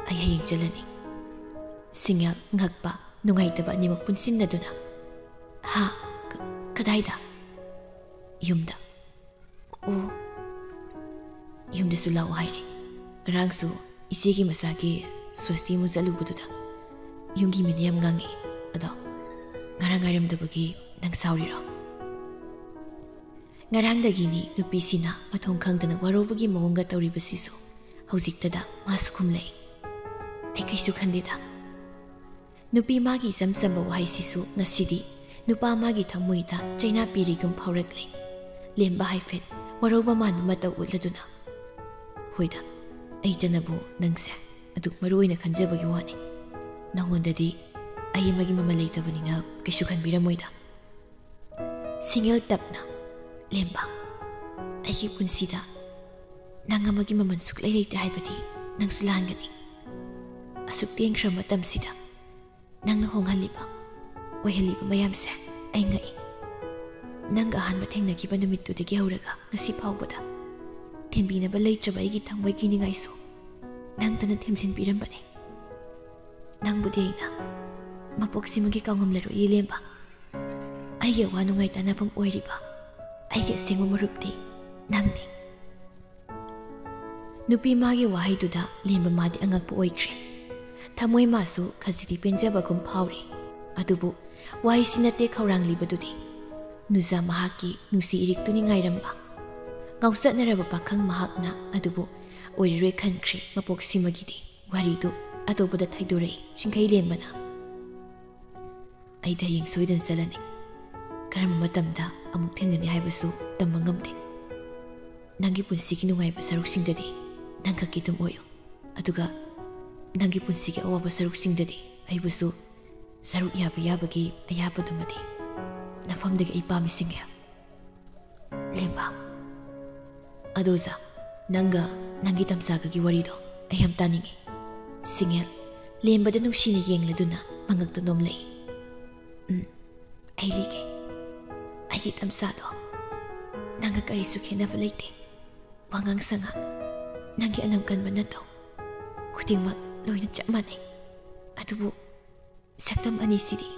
"ꯑꯩ ꯍꯌꯦꯡ ꯆꯠꯂꯅꯤ꯫" ꯁꯤꯡꯉꯦꯜ ꯉꯛꯄ, ꯅꯨꯡꯉꯥꯏꯇꯕ ꯑꯅꯤꯃꯛ ꯄꯨꯟꯁꯤꯟꯅꯗꯨꯅ, "ꯍꯥ? ꯀ-, ꯀꯗꯥꯏꯗ?" "ꯌꯨꯝꯗ꯫" "ꯑꯣ, ꯌꯨꯝꯗꯁꯨ ꯂꯥꯛꯑꯣ ꯍꯥꯏꯔꯦ꯫ ꯉꯔꯥꯡꯁꯨ ꯏꯆꯦꯒꯤ ꯃꯆꯥꯒꯤ ꯁ꯭ꯋꯁꯇꯤ ꯑꯃꯨꯛ ꯆꯠꯂꯨꯕꯗꯨꯗ ꯌꯨꯝꯒꯤ ꯃꯤꯅ ꯌꯥꯝ ꯉꯥꯡꯉꯛꯏ꯫ ꯑꯗꯣ ꯉꯔꯥꯡ ꯉꯥꯏꯔꯝꯗꯕꯒꯤ ꯅꯪ ꯁꯥꯎꯔꯤꯔꯣ?" ꯉꯔꯥꯡꯗꯒꯤꯅꯤ ꯅꯨꯄꯤꯁꯤꯅ ꯃꯊꯣꯡ ꯈꯪꯗꯅ ꯋꯥꯔꯧꯕꯒꯤ ꯃꯑꯣꯡꯒ ꯇꯧꯔꯤꯕꯁꯤꯁꯨ꯫ ꯍꯧꯖꯤꯛꯇꯗ ꯃꯥꯁꯨ ꯈꯨꯝꯂꯛꯏ, "ꯑꯩ ꯀꯩꯁꯨ ꯈꯟꯗꯦꯗ꯫" ꯅꯨꯄꯤ ꯃꯥꯒꯤ ꯏꯆꯝ ꯆꯝꯕ ꯋꯥꯍꯩꯁꯤꯁꯨ ꯉꯁꯤꯗꯤ ꯅꯨꯄꯥ ꯃꯥꯒꯤ ꯊꯃꯣꯏꯗ ꯆꯩꯅꯥ ꯄꯤꯔꯤꯒꯨꯝ ꯐꯥꯎꯔꯛꯂꯦ꯫ ꯂꯦꯝꯕ ꯍꯥꯏꯐꯦꯠ ꯋꯥꯔꯧꯕ ꯃꯥꯟꯕ ꯃꯇꯧ ꯎꯠꯂꯗꯨꯅ, "ꯍꯣꯏꯗ, ꯑꯩꯇꯅꯕꯨ ꯅꯪꯁꯦ ꯑꯗꯨꯛ ꯃꯔꯨ ꯑꯣꯏꯅ ꯈꯟꯖꯕꯒꯤ ꯋꯥꯅꯤ꯫ ꯅꯉꯣꯟꯗꯗꯤ ꯑꯩ ꯑꯃꯒꯤ ꯃꯃꯜ ꯂꯩꯇꯕꯅꯤꯅ ꯀꯩꯁꯨ ꯈꯟꯕꯤꯔꯝꯃꯣꯏꯗ꯫" ꯁꯤꯡꯉꯦꯜ ꯇꯞꯅ, ꯂꯦꯝꯕ, ꯑꯩꯒꯤ ꯄꯨꯟꯁꯤꯗ ꯅꯪ ꯑꯃꯒꯤ ꯃꯃꯜ ꯁꯨꯛꯂꯩ ꯂꯩꯇꯦ ꯍꯥꯏꯕꯗꯤ ꯅꯪꯁꯨ ꯂꯥꯟꯒꯅꯤ꯫ ꯑꯁꯨꯛ ꯇꯦꯟꯈ꯭ꯔꯕ ꯃꯇꯝꯁꯤꯗ ꯅꯪꯅ ꯍꯣꯡꯍꯜꯂꯤꯕ, ꯑꯣꯏꯍꯜꯂꯤꯕ ꯃꯌꯥꯝꯁꯦ ꯑꯩ ꯉꯛꯏ꯫ ꯅꯪꯒ ꯑꯍꯥꯟꯕ ꯊꯦꯡꯅꯈꯤꯕ ꯅꯨꯃꯤꯠꯇꯨꯗꯒꯤ ꯍꯧꯔꯒ ꯉꯁꯤ ꯐꯥꯎꯕꯗ ꯊꯦꯝꯕꯤꯅꯕ ꯂꯩꯇ꯭ꯔꯕ ꯑꯩꯒꯤ ꯊꯃꯣꯏ ꯀꯤꯅꯤꯡꯉꯥꯏꯁꯨ ꯅꯪꯇꯅ ꯊꯦꯝꯖꯤꯟꯕꯤꯔꯝꯕꯅꯤ꯫ ꯅꯪꯕꯨꯗꯤ ꯑꯩꯅ ꯃꯄꯣꯛꯁꯤꯃꯒꯤ ꯀꯥꯎꯉꯝꯂꯔꯣꯏ, ꯂꯦꯝꯕ꯫ ꯑꯩꯒꯤ ꯑꯋꯥ ꯅꯨꯡꯉꯥꯏ ꯇꯥꯅꯐꯝ ꯑꯣꯏꯔꯤꯕ, ꯑꯩꯒꯤ ꯑꯁꯦꯡꯕ ꯃꯔꯨꯞꯇꯤ ꯅꯪꯅꯤ꯫ ꯅꯨꯄꯤ ꯃꯥꯒꯤ ꯋꯥꯍꯩꯗꯨꯗ ꯂꯦꯝꯕ ꯃꯥꯗꯤ ꯑꯉꯛꯄ ꯑꯣꯏꯈ꯭ꯔꯦ꯫ ꯊꯃꯣꯏ ꯃꯥꯁꯨ ꯈꯖꯤꯛꯇꯤ ꯄꯦꯟꯖꯕꯒꯨꯝ ꯐꯥꯎꯔꯤ꯫ ꯑꯗꯨꯕꯨ ꯋꯥꯍꯩꯁꯤ ꯅꯠꯇꯦ ꯈꯧꯔꯥꯡꯂꯤꯕꯗꯨꯗꯤ꯫ ꯅꯨꯖꯥ ꯃꯍꯥꯛꯀꯤ ꯅꯨꯡꯁꯤ ꯏꯔꯤꯛꯇꯨꯅꯤ ꯉꯥꯏꯔꯝꯕ꯫ ꯉꯥꯎꯆꯠꯅꯔꯕ ꯄꯥꯈꯪ ꯃꯍꯥꯛꯅ ꯑꯗꯨꯕꯨ ꯑꯣꯏꯔꯔꯣꯏ ꯈꯟꯈ꯭ꯔꯦ ꯃꯄꯣꯛꯁꯤꯃꯒꯤꯗꯤ꯫ ꯋꯥꯔꯤꯗꯨ ꯑꯇꯣꯞꯄꯗ ꯊꯩꯗꯣꯔꯛꯏ ꯆꯤꯡꯈꯩ ꯂꯦꯝꯕꯅ꯫ ꯑꯩꯗꯤ ꯍꯌꯦꯡ ꯁꯣꯏꯗꯅ ꯆꯠꯂꯅꯤ꯫ ꯀꯔꯝꯕ ꯃꯇꯝꯗ ꯑꯃꯨꯛ ꯊꯦꯡꯅꯅꯤ ꯍꯥꯏꯕꯁꯨ ꯇꯝꯕ ꯉꯝꯗꯦ꯫ ꯅꯪꯒꯤ ꯄꯨꯟꯁꯤꯒꯤ ꯅꯨꯡꯉꯥꯏꯕ ꯁꯔꯨꯛꯁꯤꯡꯗꯗꯤ ꯅꯪ ꯈꯛꯀꯤ ꯑꯗꯨꯝ ꯑꯣꯏꯌꯨ꯫ ꯑꯗꯨꯒ ꯅꯪꯒꯤ ꯄꯨꯟꯁꯤꯒꯤ ꯑꯋꯥꯕ ꯁꯔꯨꯛꯁꯤꯡꯗꯗꯤ ꯑꯩꯕꯨꯁꯨ ꯁꯔꯨꯛ ꯌꯥꯕ ꯌꯥꯕꯒꯤ ꯑꯌꯥꯕꯗꯨꯃꯗꯤ ꯅꯐꯝꯗꯒꯤ ꯑꯩ ꯄꯥꯝꯃꯤ, ꯁꯤꯡꯉꯦ꯫ ꯂꯦꯝꯕ꯫ ꯑꯗꯣ ꯑꯣꯖꯥ, ꯅꯪꯒ ꯅꯪꯒꯤ ꯇꯝꯆꯥꯒꯒꯤ ꯋꯥꯔꯤꯗꯣ ꯑꯩ ꯌꯥꯝ ꯇꯥꯅꯤꯡꯉꯤ꯫ ꯁꯤꯡꯉꯦꯜ ꯂꯦꯝꯕꯗ ꯅꯨꯡꯁꯤꯅ ꯌꯦꯡꯂꯗꯨꯅ ꯃꯉꯛꯇ ꯅꯣꯝꯂꯛꯏ꯫ ꯎꯝ, ꯑꯩ ꯂꯤꯒꯦ꯫ ꯑꯩꯒꯤ ꯇꯝꯆꯥꯗꯣ ꯅꯪꯒ ꯀꯔꯤꯁꯨ ꯈꯦꯠꯅꯕ ꯂꯩꯇꯦ꯫ ꯋꯥꯉꯥꯡ ꯁꯉꯥꯡ, ꯅꯪꯒꯤ ꯑꯅꯝ ꯀꯟꯕ ꯅꯇꯧ, ꯈꯨꯗꯤꯡꯃꯛ ꯂꯣꯏꯅ ꯆꯞ ꯃꯥꯟꯅꯩ꯫ ꯑꯗꯨꯕꯨ ꯁꯛꯇꯝ ꯑꯅꯤꯁꯤꯗꯤ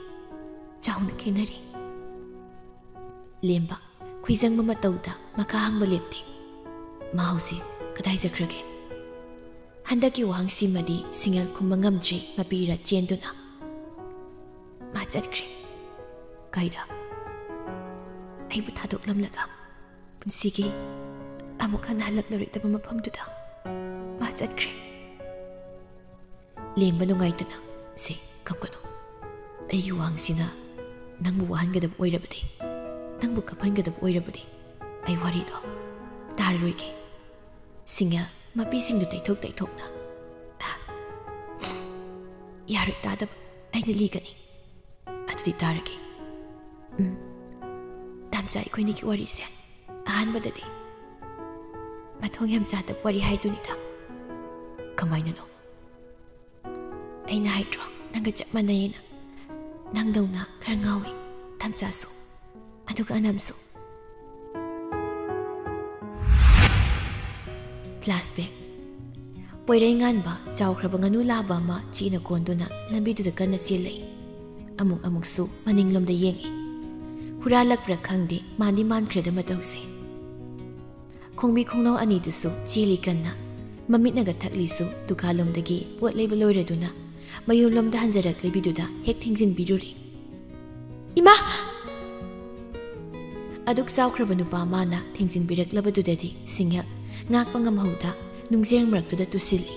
ꯆꯥꯎꯅ ꯈꯦꯠꯅꯔꯤ꯫ ꯂꯦꯝꯕ ꯈꯨꯏꯖꯪꯕ ꯃꯇꯧꯗ ꯃꯈꯥ ꯍꯪꯕ ꯂꯦꯞꯇꯦ꯫ ꯃꯥ ꯍꯧꯖꯤꯛ ꯀꯗꯥꯏ ꯆꯠꯈ꯭ꯔꯒꯦ? ꯍꯟꯗꯛꯀꯤ ꯋꯥꯍꯪꯁꯤꯃꯗꯤ ꯁꯤꯡꯉꯦꯜ ꯈꯨꯝꯕ ꯉꯝꯗ꯭ꯔꯤ, ꯃꯄꯤ ꯏꯔꯥ ꯆꯦꯟꯗꯨꯅ꯫ ꯃꯥ ꯆꯠꯈ꯭ꯔꯦ꯫ ꯀꯥꯏꯗ? ꯑꯩꯕꯨ ꯊꯥꯗꯣꯛꯂꯝꯂꯒ ꯄꯨꯟꯁꯤꯒꯤ ꯑꯃꯨꯛ ꯍꯟꯅ ꯍꯜꯂꯛꯂꯔꯣꯏꯗꯕ ꯃꯐꯝꯗꯨꯗ ꯃꯥ ꯆꯠꯈ꯭ꯔꯦ꯫ ꯂꯦꯝꯕ ꯅꯨꯡꯉꯥꯏꯇꯅ, "ꯁꯦ, ꯀꯞꯀꯅꯨ꯫ ꯑꯩꯒꯤ ꯋꯥꯍꯪꯁꯤꯅ ꯅꯪꯕꯨ ꯋꯥꯍꯟꯒꯗꯕ ꯑꯣꯏꯔꯕꯗꯤ, ꯅꯪꯕꯨ ꯀꯞꯍꯟꯒꯗꯕ ꯑꯣꯏꯔꯕꯗꯤ ꯑꯩ ꯋꯥꯔꯤꯗꯣ ꯇꯥꯔꯔꯣꯏꯒꯦ꯫" ꯁꯤꯡꯉꯦꯜ ꯃꯄꯤꯁꯤꯡꯗꯨ ꯇꯩꯊꯣꯛ ꯇꯩꯊꯣꯛꯅ, "ꯌꯥꯔꯣꯏ, ꯇꯥꯗꯕ꯫ ꯑꯩꯅ ꯂꯤꯒꯅꯤ꯫ ꯑꯗꯨꯗꯤ ꯇꯥꯔꯒꯦ꯫ ꯎꯝ, ꯇꯥꯝꯆꯥ, ꯑꯩꯈꯣꯏꯅꯤꯒꯤ ꯋꯥꯔꯤꯁꯦ ꯑꯍꯥꯟꯕꯗꯗꯤ ꯃꯊꯣꯡ ꯌꯥꯝ ꯆꯥꯗꯕ ꯋꯥꯔꯤ ꯍꯥꯏꯗꯨꯅꯤꯗ꯫ ꯀꯃꯥꯏꯅꯅꯣ? ꯑꯩꯅ ꯍꯥꯏꯗ꯭ꯔꯣ, ꯅꯪꯒ ꯆꯞ ꯃꯥꯟꯅꯩꯌꯦꯅ꯫ ꯅꯪꯗꯧꯅ ꯈꯔ ꯉꯥꯎꯏ, ꯊꯝꯆꯥꯁꯨ, ꯑꯗꯨꯒ ꯑꯅꯝꯁꯨ꯫ ꯐ꯭ꯂꯥꯁꯕꯦꯛ꯫ ꯄꯣꯏꯔꯩ ꯉꯥꯟꯕ ꯆꯥꯎꯈ꯭ꯔꯕ ꯉꯥꯅꯨ ꯂꯥꯕ ꯑꯃ ꯆꯦꯅ ꯀꯣꯟꯗꯨꯅ ꯂꯝꯕꯤꯗꯨꯗ ꯀꯟꯅ ꯆꯦꯜꯂꯛꯏ꯫ ꯑꯃꯨꯛ ꯑꯃꯨꯛꯁꯨ ꯃꯅꯤꯡꯂꯣꯝꯗ ꯌꯦꯡꯏ꯫ ꯍꯨꯔꯥꯜꯂꯛꯄ꯭ꯔꯥ ꯈꯪꯗꯦ, ꯃꯥꯟꯗꯤ ꯃꯥꯟꯈ꯭ꯔꯦꯗ ꯃꯇꯧꯁꯦ꯫ ꯈꯣꯡꯕꯤ ꯈꯣꯡꯅꯥꯎ ꯑꯅꯤꯗꯨꯁꯨ ꯆꯦꯜꯂꯤ ꯀꯟꯅ꯫ ꯃꯃꯤꯠꯅꯒ ꯊꯛꯂꯤꯁꯨ ꯗꯨꯀꯥꯟꯂꯣꯝꯗꯒꯤ ꯄꯣꯠ ꯂꯩꯕ ꯂꯣꯏꯔꯗꯨꯅ ꯃꯌꯨꯝꯂꯣꯝꯗ ꯍꯟꯖꯔꯛꯂꯤꯕꯤꯗꯨꯗ ꯍꯦꯛ ꯊꯦꯡꯖꯤꯟꯕꯤꯔꯨꯔꯦ꯫ "ꯏꯃꯥ!" ꯑꯗꯨꯛ ꯆꯥꯎꯈ꯭ꯔꯕ ꯅꯨꯄꯥ ꯃꯥꯅ ꯊꯦꯡꯖꯤꯟꯕꯤꯔꯛꯂꯕꯗꯨꯗꯗꯤ ꯁꯤꯡꯍꯦꯜ ꯉꯥꯛꯄ ꯉꯝꯍꯧꯗ ꯅꯨꯡꯖꯦꯡ ꯃꯔꯛꯇꯨꯗ ꯇꯨꯁꯤꯜꯂꯤ꯫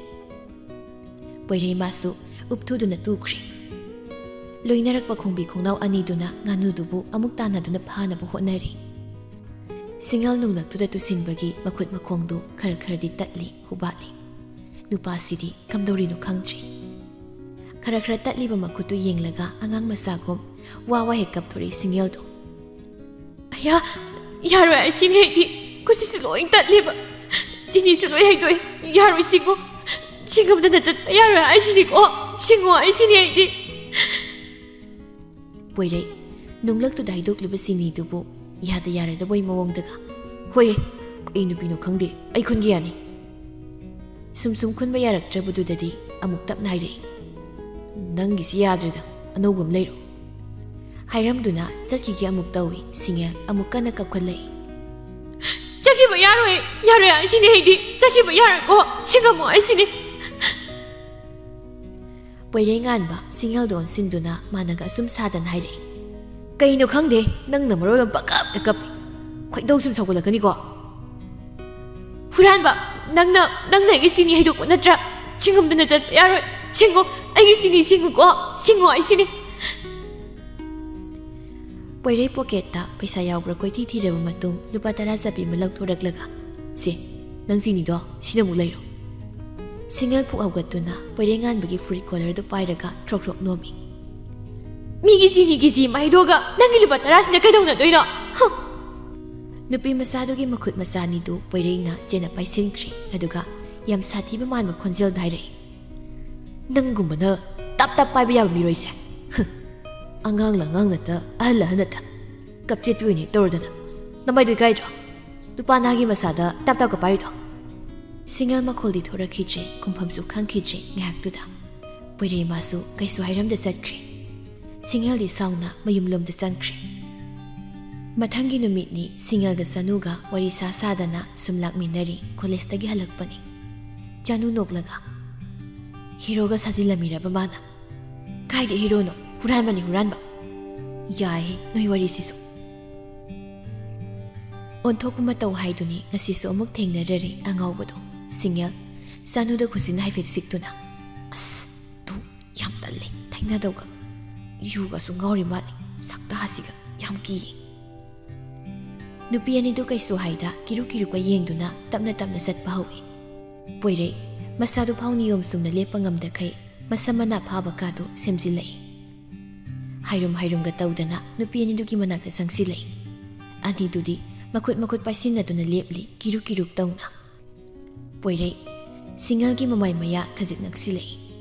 ꯄꯣꯏꯔꯩ ꯃꯥꯁꯨ ꯎꯞꯊꯨꯗꯨꯅ ꯇꯨꯈ꯭ꯔꯦ꯫ ꯂꯣꯏꯅꯔꯛꯄ ꯈꯣꯡꯕꯤ ꯈꯣꯡꯅꯥꯎ ꯑꯅꯤꯗꯨꯅ ꯉꯥꯅꯨꯗꯨꯕꯨ ꯑꯃꯨꯛ ꯇꯥꯟꯅꯗꯨꯅ ꯐꯥꯅꯕ ꯍꯣꯠꯅꯔꯤ꯫ ꯁꯤꯡꯍꯦꯜ ꯅꯨꯡꯂꯛꯇꯨꯗ ꯇꯨꯁꯤꯟꯕꯒꯤ ꯃꯈꯨꯠ ꯃꯈꯣꯡꯗꯨ ꯈꯔ ꯈꯔꯗꯤ ꯇꯠꯂꯤ, ꯍꯨꯕꯥꯠꯂꯤ꯫ ꯅꯨꯄꯥꯁꯤꯗꯤ ꯀꯝꯗꯧꯔꯤꯅꯣ ꯈꯪꯗ꯭ꯔꯦ꯫ ꯈꯔ ꯈꯔ ꯇꯠꯂꯤꯕ ꯃꯈꯨꯠꯇꯨ ꯌꯦꯡꯂꯒ ꯑꯉꯥꯡ ꯃꯆꯥꯒꯨꯝ ꯋꯥ ꯋꯥ ꯍꯦꯛ ꯀꯞꯊꯣꯔꯛꯏ ꯁꯤꯡꯍꯦꯜꯗꯣ꯫ "ꯑꯌꯥ, ꯌꯥꯔꯣꯏ, ꯑꯁꯤꯅꯤ ꯑꯩꯗꯤ꯫ ꯈꯨꯠꯁꯤꯁꯨ ꯂꯣꯏ ꯇꯠꯂꯤꯕ꯫ ꯆꯤꯅꯤꯁꯨ ꯂꯣꯏ ꯍꯩꯗꯣꯛꯑꯦ꯫ ꯌꯥꯔꯣꯏ, ꯁꯤꯡꯉꯣ꯫ ꯁꯤꯡꯉꯝꯗꯅ ꯆꯠꯄ ꯌꯥꯔꯣꯏ, ꯑꯩꯁꯤꯅꯤꯀꯣ꯫ ꯁꯤꯡꯉꯣ, ꯑꯩꯁꯤꯅꯤ ꯑꯩꯗꯤ꯫" ꯄꯣꯏꯔꯩ, ꯅꯨꯡꯂꯛꯇꯨꯗ ꯍꯩꯗꯣꯛꯂꯤꯕ ꯆꯤꯅꯤꯗꯨꯕꯨ ꯌꯥꯗ ꯌꯥꯔꯗꯕꯩ ꯃꯑꯣꯡꯗꯒ꯫ "ꯍꯣꯏ, ꯀꯩ ꯅꯨꯄꯤꯅꯣ ꯈꯪꯗꯦ, ꯑꯩ ꯈꯨꯟꯒꯦ ꯌꯥꯅꯤ꯫" ꯁꯨꯝ ꯁꯨꯝ ꯈꯨꯟꯕ ꯌꯥꯔꯛꯇ꯭ꯔꯕꯗꯨꯗꯗꯤ ꯑꯃꯨꯛ ꯇꯞꯅ ꯍꯥꯏꯔꯛꯏ, "ꯅꯪꯒꯤꯁꯤ ꯌꯥꯗ꯭ꯔꯦꯗ, ꯑꯅꯧꯕ ꯑꯃ ꯂꯩꯔꯣ꯫" ꯍꯥꯏꯔꯝꯗꯨꯅ ꯆꯠꯈꯤꯒꯦ ꯑꯃꯨꯛ ꯇꯧꯏ, ꯁꯤꯡꯍꯦꯜ ꯑꯃꯨꯛ ꯀꯟꯅ ꯀꯞꯈꯠꯂꯛꯏ꯫ "ꯆꯠꯈꯤꯕ ꯌꯥꯔꯣꯏ, ꯌꯥꯔꯣꯏ, ꯑꯩꯁꯤꯅꯤ ꯑꯩꯗꯤ꯫ ꯆꯠꯈꯤꯕ ꯌꯥꯔꯣꯏꯀꯣ, ꯁꯤꯡꯉꯝꯃꯣ, ꯑꯩꯁꯤꯅꯤ꯫" ꯄꯣꯏꯔꯩ ꯉꯥꯟꯕ ꯁꯤꯡꯍꯦꯜꯗ ꯑꯣꯟꯁꯤꯟꯗꯨꯅ ꯃꯥꯅꯒ ꯑꯁꯨꯝ ꯁꯥꯗꯅ ꯍꯥꯏꯔꯛꯏ, "ꯀꯩꯅꯣ ꯈꯪꯗꯦ, ꯅꯪꯅ ꯃꯔꯣꯜ ꯑꯃ ꯄꯪꯀꯞꯇ ꯀꯞꯄꯤ꯫ ꯈꯣꯏꯗꯧ ꯁꯨꯝ ꯁꯧꯒꯠꯂꯛꯀꯅꯤꯀꯣ꯫" "ꯍꯨꯔꯥꯟꯕ, ꯅꯪꯅ, ꯅꯪꯅ ꯑꯩꯒꯤ ꯆꯤꯅꯤ ꯍꯩꯗꯣꯛꯄ ꯅꯠꯇ꯭ꯔꯥ? ꯁꯤꯡꯉꯝꯗꯅ ꯆꯠꯄ ꯌꯥꯔꯣꯏ꯫ ꯁꯤꯡꯉꯣ, ꯑꯩꯒꯤ ꯆꯤꯅꯤ ꯁꯤꯡꯉꯨꯀꯣ, ꯁꯤꯡꯉꯣ, ꯑꯩꯁꯤꯅꯤ꯫" ꯄꯣꯏꯔꯩ ꯄꯣꯀꯦꯠꯇ ꯄꯩꯁꯥ ꯌꯥꯎꯕ꯭ꯔꯥ ꯀꯣꯏꯊꯤ ꯊꯤꯔꯕ ꯃꯇꯨꯡ ꯂꯨꯄꯥ ꯇꯔꯥ ꯆꯠꯄꯤ ꯑꯃ ꯂꯧꯊꯣꯔꯛꯂꯒ, "ꯁꯦ, ꯅꯪ ꯆꯤꯅꯤꯗꯣ ꯁꯤꯅ ꯑꯃꯨꯛ ꯂꯩꯔꯣ꯫" ꯁꯤꯡꯍꯦꯜ ꯐꯨꯛ ꯍꯧꯒꯠꯇꯨꯅ ꯄꯣꯏꯔꯩ ꯉꯥꯟꯕꯒꯤ ꯐꯨꯔꯤꯠ ꯀꯣꯂꯔꯗꯨ ꯄꯥꯏꯔꯒ ꯊ꯭ꯔꯣꯛ ꯊ꯭ꯔꯣꯛ ꯅꯣꯝꯃꯤ꯫ "ꯃꯤꯒꯤ ꯆꯤꯅꯤ ꯀꯦꯖꯤ ꯑꯃ ꯍꯩꯗꯣꯛꯑꯒ ꯅꯪꯒꯤ ꯂꯨꯄꯥ ꯇꯔꯥꯁꯤꯅ ꯀꯩꯗꯧꯅꯗꯣꯏꯅꯣ? ꯍꯝ!" ꯅꯨꯄꯤ ꯃꯆꯥꯗꯨꯒꯤ ꯃꯈꯨꯠ ꯃꯆꯥ ꯑꯅꯤꯗꯨ ꯄꯣꯏꯔꯩꯅ ꯆꯦꯟꯅ ꯄꯥꯏꯁꯤꯟꯈ꯭ꯔꯦ, ꯑꯗꯨꯒ ꯌꯥꯝ ꯁꯥꯊꯤꯕ ꯃꯥꯟꯕ ꯈꯣꯟꯖꯦꯜꯗ ꯍꯥꯏꯔꯛꯏ, "ꯅꯪꯒꯨꯝꯕꯅ ꯇꯞ ꯇꯞ ꯄꯥꯏꯕ ꯌꯥꯕ ꯃꯤꯔꯣꯏꯁꯦ꯫ ꯍꯨꯝ, ꯑꯉꯥꯡꯂ ꯑꯉꯥꯡ ꯅꯠꯇ, ꯑꯍꯜꯂ ꯑꯍꯜ ꯅꯠꯇ, ꯀꯞꯆꯦꯠꯄꯤ ꯑꯣꯏꯅ ꯇꯧꯔꯗꯅ꯫ ꯅꯃꯥꯏꯗꯨ ꯏꯀꯥꯏꯗ꯭ꯔꯣ? ꯅꯨꯄꯥ ꯅꯍꯥꯒꯤ ꯃꯆꯥꯗ ꯇꯞ ꯇꯞꯀ ꯄꯥꯏꯔꯤꯗꯣ?" ꯁꯤꯡꯉꯦꯜ ꯃꯈꯣꯜꯗꯤ ꯊꯣꯔꯛꯈꯤꯗ꯭ꯔꯦ, ꯈꯨꯝꯐꯝꯁꯨ ꯈꯪꯈꯤꯗ꯭ꯔꯦ ꯉꯥꯏꯍꯥꯛꯇꯨꯗ꯫ ꯄꯣꯏꯔꯩ ꯃꯥꯁꯨ ꯀꯩꯁꯨ ꯍꯥꯏꯔꯝꯗ ꯆꯠꯈ꯭ꯔꯦ꯫ ꯁꯤꯡꯉꯦꯜꯗꯤ ꯁꯥꯎꯅ ꯃꯌꯨꯝꯂꯣꯝꯗ ꯆꯪꯈ꯭ꯔꯦ꯫ ꯃꯊꯪꯒꯤ ꯅꯨꯃꯤꯠꯅꯤ ꯁꯤꯡꯉꯦꯜꯒ ꯆꯅꯨꯒ ꯋꯥꯔꯤ ꯁꯥ ꯁꯥꯗꯅ ꯁꯨꯝ ꯂꯥꯛꯃꯤꯟꯅꯔꯤ꯫ ꯀꯣꯂꯦꯖꯇꯒꯤ ꯍꯜꯂꯛꯄꯅꯤ꯫ ꯆꯅꯨ ꯅꯣꯛꯂꯒ, "ꯍꯤꯔꯣꯒ ꯁꯥꯖꯤꯜꯂꯝꯃꯤꯔꯕ ꯃꯥꯅ? ꯀꯥꯏꯗ ꯍꯤꯔꯣꯅꯣ? ꯍꯨꯔꯥꯟꯕꯅꯤ, ꯍꯨꯔꯥꯟꯕ꯫ ꯌꯥꯏꯍꯦ ꯅꯣꯏ ꯋꯥꯔꯤꯁꯤꯁꯨ꯫" ꯑꯣꯟꯊꯣꯛꯄ ꯃꯇꯧ ꯍꯥꯏꯗꯨꯅꯤ ꯉꯁꯤꯁꯨ ꯑꯃꯨꯛ ꯊꯦꯡꯅꯔꯔꯦ ꯑꯉꯥꯎꯕꯗꯣ꯫ ꯁꯤꯡꯉꯦꯜ ꯆꯅꯨꯗ ꯈꯨꯠꯁꯤꯟ ꯍꯥꯏꯐꯦꯠ ꯁꯤꯛꯇꯨꯅ, "ꯑꯁ, ꯇꯨ, ꯌꯥꯝ ꯇꯜꯂꯦ ꯊꯩꯅꯗꯧꯒ꯫ ꯌꯨꯒꯁꯨ ꯉꯥꯎꯔꯤ ꯃꯥꯜꯂꯦ꯫ ꯁꯛꯇꯥꯁꯤꯒ ꯌꯥꯝ ꯀꯤꯌꯦ꯫" ꯅꯨꯄꯤ ꯑꯅꯤꯗꯨ ꯀꯩꯁꯨ ꯍꯥꯏꯗ ꯀꯤꯔꯨ ꯀꯤꯔꯨꯀ ꯌꯦꯡꯗꯨꯅ ꯇꯞꯅ ꯇꯞꯅ ꯆꯠꯄ ꯍꯧꯏ꯫ ꯄꯣꯏꯔꯩ ꯃꯁꯥꯗꯨ ꯐꯥꯎ ꯅꯤꯌꯣꯝ ꯆꯨꯝꯅ ꯂꯦꯞꯄ ꯉꯝꯗꯈꯩ ꯃꯁꯝ ꯃꯅꯥ ꯐꯥꯕ ꯀꯥꯗꯨ ꯁꯦꯝꯖꯤꯜꯂꯛꯏ꯫ ꯍꯥꯏꯔꯨꯝ ꯍꯥꯏꯔꯨꯝꯒ ꯇꯧꯗꯅ ꯅꯨꯄꯤ ꯑꯅꯤꯗꯨꯒꯤ ꯃꯅꯥꯛꯇ ꯆꯪꯁꯤꯜꯂꯛꯏ꯫ ꯑꯅꯤꯗꯨꯗꯤ ꯃꯈꯨꯠ ꯃꯈꯨꯠ ꯄꯥꯏꯁꯤꯟꯅꯗꯨꯅ ꯂꯦꯞꯂꯤ, ꯀꯤꯔꯨ ꯀꯤꯔꯨꯛ ꯇꯧꯅ꯫ ꯄꯣꯏꯔꯩ ꯁꯤꯡꯉꯦꯜꯒꯤ ꯃꯃꯥꯏ ꯃꯌꯥ ꯈꯖꯤꯛ ꯅꯛꯁꯤꯜꯂꯛꯏ꯫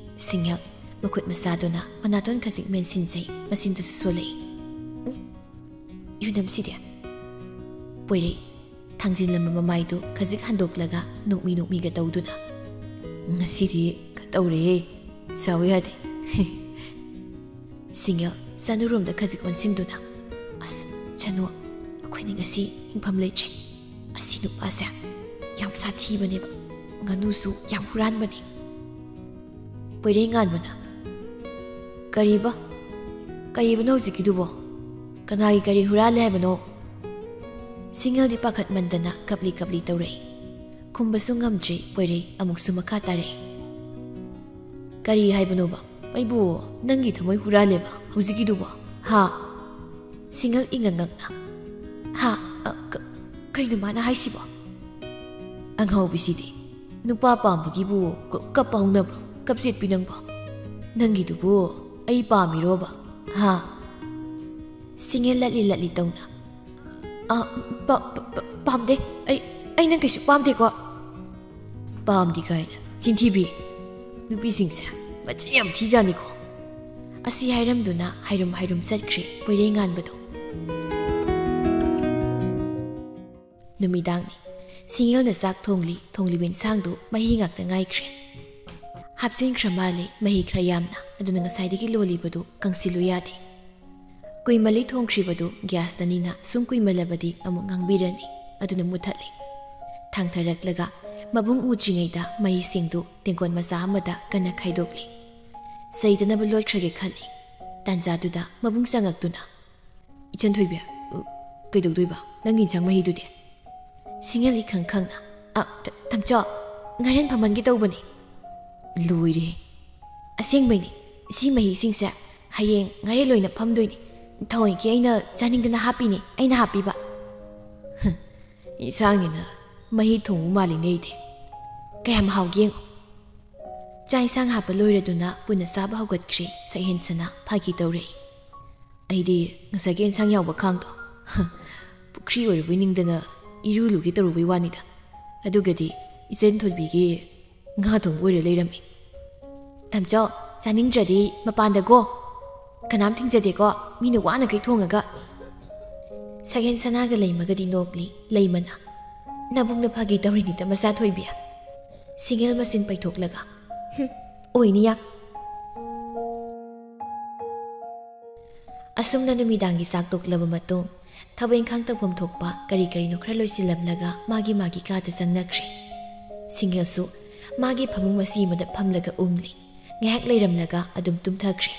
ꯁꯤꯡꯉꯦꯜ ꯃꯈꯨꯠ ꯃꯆꯥꯗꯨꯅ ꯃꯅꯥꯇꯣꯟ ꯈꯖꯤꯛ ꯃꯦꯟꯁꯤꯟꯖꯩ, ꯃꯆꯤꯟꯗꯁꯨ ꯁꯣꯜꯂꯛꯏ꯫ "ꯎꯝ, ꯌꯨꯅꯝꯁꯤꯗꯤ꯫" ꯄꯣꯏꯔꯩ ꯊꯥꯡꯖꯤꯜꯂꯝꯕ ꯃꯃꯥꯏꯗꯨ ꯈꯖꯤꯛ ꯍꯟꯗꯣꯛꯂꯒ ꯅꯣꯛꯃꯤ ꯅꯣꯛꯃꯤꯒ ꯇꯧꯗꯨꯅ, "ꯉꯁꯤꯗꯤ ꯈꯔ ꯇꯧꯔꯦꯍꯦ, ꯁꯥꯎ ꯌꯥꯗꯦ꯫" ꯁꯤꯡꯉꯦꯜ ꯆꯅꯨꯔꯣꯝꯗ ꯈꯖꯤꯛ ꯑꯣꯟꯁꯤꯟꯗꯨꯅ, "ꯑꯁ, ꯆꯅꯨ, ꯑꯩꯈꯣꯏꯅꯤ ꯉꯁꯤ ꯍꯤꯡꯐꯝ ꯂꯩꯇ꯭ꯔꯦ꯫ ꯑꯁꯤ ꯅꯨꯄꯥꯁꯦ ꯌꯥꯝ ꯁꯥꯊꯤꯕꯅꯦꯕ, ꯉꯥꯅꯨꯁꯨ ꯌꯥꯝ ꯍꯨꯔꯥꯟꯕꯅꯤ꯫" ꯄꯣꯏꯔꯩ ꯉꯥꯟꯕꯅ, "ꯀꯔꯤꯕ? ꯀꯔꯤꯕꯅꯣ ꯍꯧꯖꯤꯛꯀꯤꯗꯨꯕꯣ? ꯀꯅꯥꯒꯤ ꯀꯔꯤ ꯍꯨꯔꯥꯜꯂꯦ ꯍꯥꯏꯕꯅꯣ?" ꯁꯤꯡꯉꯦꯜꯗꯤ ꯄꯥꯈꯠꯃꯟꯗꯅ ꯀꯞꯂꯤ ꯀꯞꯂꯤ ꯇꯧꯔꯛꯏ꯫ ꯈꯨꯝꯕꯁꯨ ꯉꯝꯗ꯭ꯔꯦ ꯄꯣꯏꯔꯩ, ꯑꯃꯨꯛꯁꯨ ꯃꯈꯥ ꯇꯥꯔꯛꯏ꯫ "ꯀꯔꯤ ꯍꯥꯏꯕꯅꯣꯕ? ꯑꯩꯕꯨ ꯅꯪꯒꯤ ꯊꯃꯣꯏ ꯍꯨꯔꯥꯜꯂꯦꯕ ꯍꯧꯖꯤꯛꯀꯤꯗꯨꯕꯣ? ꯍꯥ?" ꯁꯤꯡꯉꯦꯜ ꯏꯉꯛ ꯉꯛꯅ, "ꯍꯥ? ꯑ, ꯀ-, ꯀꯩꯅꯣ ꯃꯥꯅ ꯍꯥꯏꯁꯤꯕꯣ? ꯑꯉꯥꯎꯕꯤꯁꯤꯗꯤ, ꯅꯨꯄꯥ ꯄꯥꯝꯕꯒꯤꯕꯨ ꯀ-, ꯀꯞꯄ ꯍꯧꯅꯕ꯭ꯔꯣ? ꯀꯞꯆꯦꯠꯄꯤ ꯅꯪꯕꯣ꯫ ꯅꯪꯒꯤꯗꯨꯕꯨ ꯑꯩ ꯄꯥꯝꯃꯤꯔꯣꯕ? ꯍꯥ?" ꯁꯤꯡꯉꯦꯜ ꯂꯠꯂꯤ ꯂꯠꯂꯤ ꯇꯧꯅ, "ꯑ, ꯄꯥ-, ꯄꯥ-, ꯄꯥ-, ꯄꯥꯝꯗꯦ꯫ ꯑꯩ, ꯑꯩ ꯅꯪ ꯀꯩꯁꯨ ꯄꯥꯝꯗꯦꯀꯣ꯫" "ꯄꯥꯝꯗꯦ ꯀꯥꯏꯅ꯫ ꯆꯤꯟꯊꯤꯕꯤ꯫ ꯅꯨꯄꯤꯁꯤꯡꯁꯦ ꯃꯆꯤꯟ ꯌꯥꯝ ꯊꯤꯖꯥꯅꯤꯀꯣ꯫" ꯑꯁꯤ ꯍꯥꯏꯔꯝꯗꯨꯅ ꯍꯥꯏꯔꯨꯝ ꯍꯥꯏꯔꯨꯝ ꯆꯠꯈ꯭ꯔꯦ ꯄꯣꯏꯔꯩ ꯉꯥꯟꯕꯗꯣ꯫ ꯅꯨꯃꯤꯗꯥꯡꯅꯤ꯫ ꯁꯤꯡꯍꯦꯜꯅ ꯆꯥꯛ ꯊꯣꯡꯂꯤ꯫ ꯊꯣꯡꯂꯤꯕ ꯏꯟꯁꯥꯡꯗꯨ ꯃꯍꯤ ꯉꯥꯛꯇ ꯉꯥꯏꯈ꯭ꯔꯦ꯫ ꯍꯥꯞꯆꯤꯟꯈ꯭ꯔ ꯃꯥꯜꯂꯦ ꯃꯍꯤ ꯈꯔ ꯌꯥꯝꯅ, ꯑꯗꯨꯅ ꯉꯁꯥꯏꯗꯒꯤ ꯂꯣꯜꯂꯤꯕꯗꯨ ꯀꯪꯁꯤꯜꯂꯨ ꯌꯥꯗꯦ꯫ ꯀꯨꯏꯃꯜꯂꯤ ꯊꯣꯡꯈ꯭ꯔꯤꯕꯗꯨ ꯒ꯭ꯌꯥꯁꯇꯅꯤꯅ ꯁꯨꯝ ꯀꯨꯏꯃꯜꯂꯕꯗꯤ ꯑꯃꯨꯛ ꯉꯥꯡꯕꯤꯔꯅꯤ, ꯑꯗꯨꯅ ꯃꯨꯊꯠꯂꯤ꯫ ꯊꯥꯡꯊꯔꯛꯂꯒ ꯃꯕꯨꯡ ꯎꯗ꯭ꯔꯤꯉꯩꯗ ꯃꯍꯤꯁꯤꯡꯗꯨ ꯇꯦꯡꯀꯣꯠ ꯃꯆꯥ ꯑꯃꯗ ꯀꯟꯅ ꯈꯥꯏꯗꯣꯛꯂꯤ꯫ ꯆꯩꯗꯅꯕ ꯂꯣꯠꯈ꯭ꯔꯒꯦ ꯈꯜꯂꯤ꯫ ꯇꯥꯟꯖꯥꯗꯨꯗ ꯃꯕꯨꯡ ꯆꯪꯉꯛꯇꯨꯅ, "ꯏꯆꯟ ꯊꯣꯏꯕꯤ, ꯎ, ꯀꯩꯗꯧꯗꯣꯏꯕ? ꯅꯪꯒꯤ ꯏꯟꯁꯥꯡ ꯃꯍꯤꯗꯨꯗꯤ?" ꯁꯤꯡꯍꯦꯜ ꯏꯈꯪ ꯈꯪꯅ, "ꯑ, ꯇ-, ꯇꯥꯃꯣꯆꯧ, ꯉꯥꯔꯦꯟ ꯐꯝꯍꯟꯒꯦ ꯇꯧꯕꯅꯤ꯫" ꯂꯣꯏꯔꯦ꯫ "ꯑꯁꯦꯡꯕꯩꯅꯤ, ꯁꯤ ꯃꯍꯤꯁꯤꯡꯁꯦ ꯍꯌꯦꯡ ꯉꯥꯔꯦꯟ ꯑꯣꯏꯅ ꯐꯝꯗꯣꯏꯅꯤ꯫ ꯊꯑꯣꯏꯀꯤ ꯑꯩꯅ ꯆꯥꯅꯤꯡꯗꯅ ꯍꯥꯞꯄꯤꯅꯤ, ꯑꯩꯅ ꯍꯥꯞꯄꯤꯕ꯫" "ꯍ, ꯏꯟꯁꯥꯡꯅꯤꯅ ꯃꯍꯤ ꯊꯣꯡꯕ ꯃꯥꯜꯂꯤꯅꯦ ꯑꯩꯗꯤ꯫ ꯀꯌꯥꯝ ꯍꯥꯎꯒꯦ ꯌꯦꯡꯉꯣ꯫" ꯆꯥꯛ ꯏꯟꯁꯥꯡ ꯍꯥꯞꯄ ꯂꯣꯏꯔꯗꯨꯅ ꯄꯨꯟꯅ ꯆꯥꯕ ꯍꯧꯒꯠꯈ꯭ꯔꯦ ꯁꯛꯍꯦꯟꯁꯅ ꯐꯥꯒꯤ ꯇꯧꯔꯛꯏ꯫ "ꯑꯩꯗꯤ ꯉꯁꯥꯏꯒꯤ ꯏꯟꯁꯥꯡ ꯌꯥꯎꯕ ꯈꯥꯡꯗꯣ, ꯍ, ꯄꯨꯈ꯭ꯔꯤ ꯑꯣꯏꯔꯨꯕꯩ ꯅꯤꯡꯗꯅ ꯏꯔꯨ ꯂꯨꯒꯦ ꯇꯧꯔꯨꯕꯩ ꯋꯥꯅꯤꯗ꯫ ꯑꯗꯨꯒꯗꯤ ꯏꯆꯟ ꯊꯣꯏꯕꯤꯒꯤ ꯉꯥ ꯊꯣꯡꯕ ꯑꯣꯏꯔ ꯂꯩꯔꯝꯃꯤ꯫" "ꯇꯥꯃꯣꯆꯧ, ꯆꯥꯅꯤꯡꯗ꯭ꯔꯗꯤ ꯃꯄꯥꯟꯗꯒꯣ꯫ ꯀꯅꯥꯝ ꯊꯤꯡꯖꯗꯦꯀꯣ, ꯃꯤꯅ ꯋꯥꯅꯈꯩ ꯊꯣꯡꯉꯒ꯫" ꯁꯛꯍꯦꯟꯁꯅꯥꯒ ꯂꯩꯃꯒꯗꯤ ꯅꯣꯛꯂꯤ ꯂꯩꯃꯅ꯫ "ꯅꯕꯨꯡꯅ ꯐꯥꯒꯤ ꯇꯧꯔꯤꯅꯤꯗ, ꯃꯆꯥ ꯊꯣꯏꯕꯤ꯫" ꯁꯤꯡꯍꯦꯜ ꯃꯆꯤꯟ ꯄꯩꯊꯣꯛꯂꯒ, "ꯍꯨꯝ, ꯑꯣꯏꯅꯤ ꯌꯥꯝ꯫" ꯑꯁꯨꯝꯅ ꯅꯨꯃꯤꯗꯥꯡꯒꯤ ꯆꯥꯛ ꯇꯣꯛꯂꯕ ꯃꯇꯨꯡ, ꯊꯕꯛ ꯏꯪꯈꯥꯡ ꯇꯧꯐꯝ ꯊꯣꯛꯄ ꯀꯔꯤ ꯀꯔꯤꯅꯣ ꯈꯔ ꯂꯣꯏꯁꯤꯜꯂꯝꯂꯒ ꯃꯥꯒꯤ ꯃꯥꯒꯤ ꯀꯥꯗ ꯆꯪꯅꯈ꯭ꯔꯦ꯫ ꯁꯤꯡꯍꯦꯜꯁꯨ ꯃꯥꯒꯤ ꯐꯃꯨꯡ ꯃꯆꯤ ꯑꯃꯗ ꯐꯝꯂꯒ ꯎꯪꯂꯤ꯫ ꯉꯥꯏꯍꯥꯛ ꯂꯩꯔꯝꯂꯒ ꯑꯗꯨꯝ ꯇꯨꯝꯊꯈ꯭ꯔꯦ꯫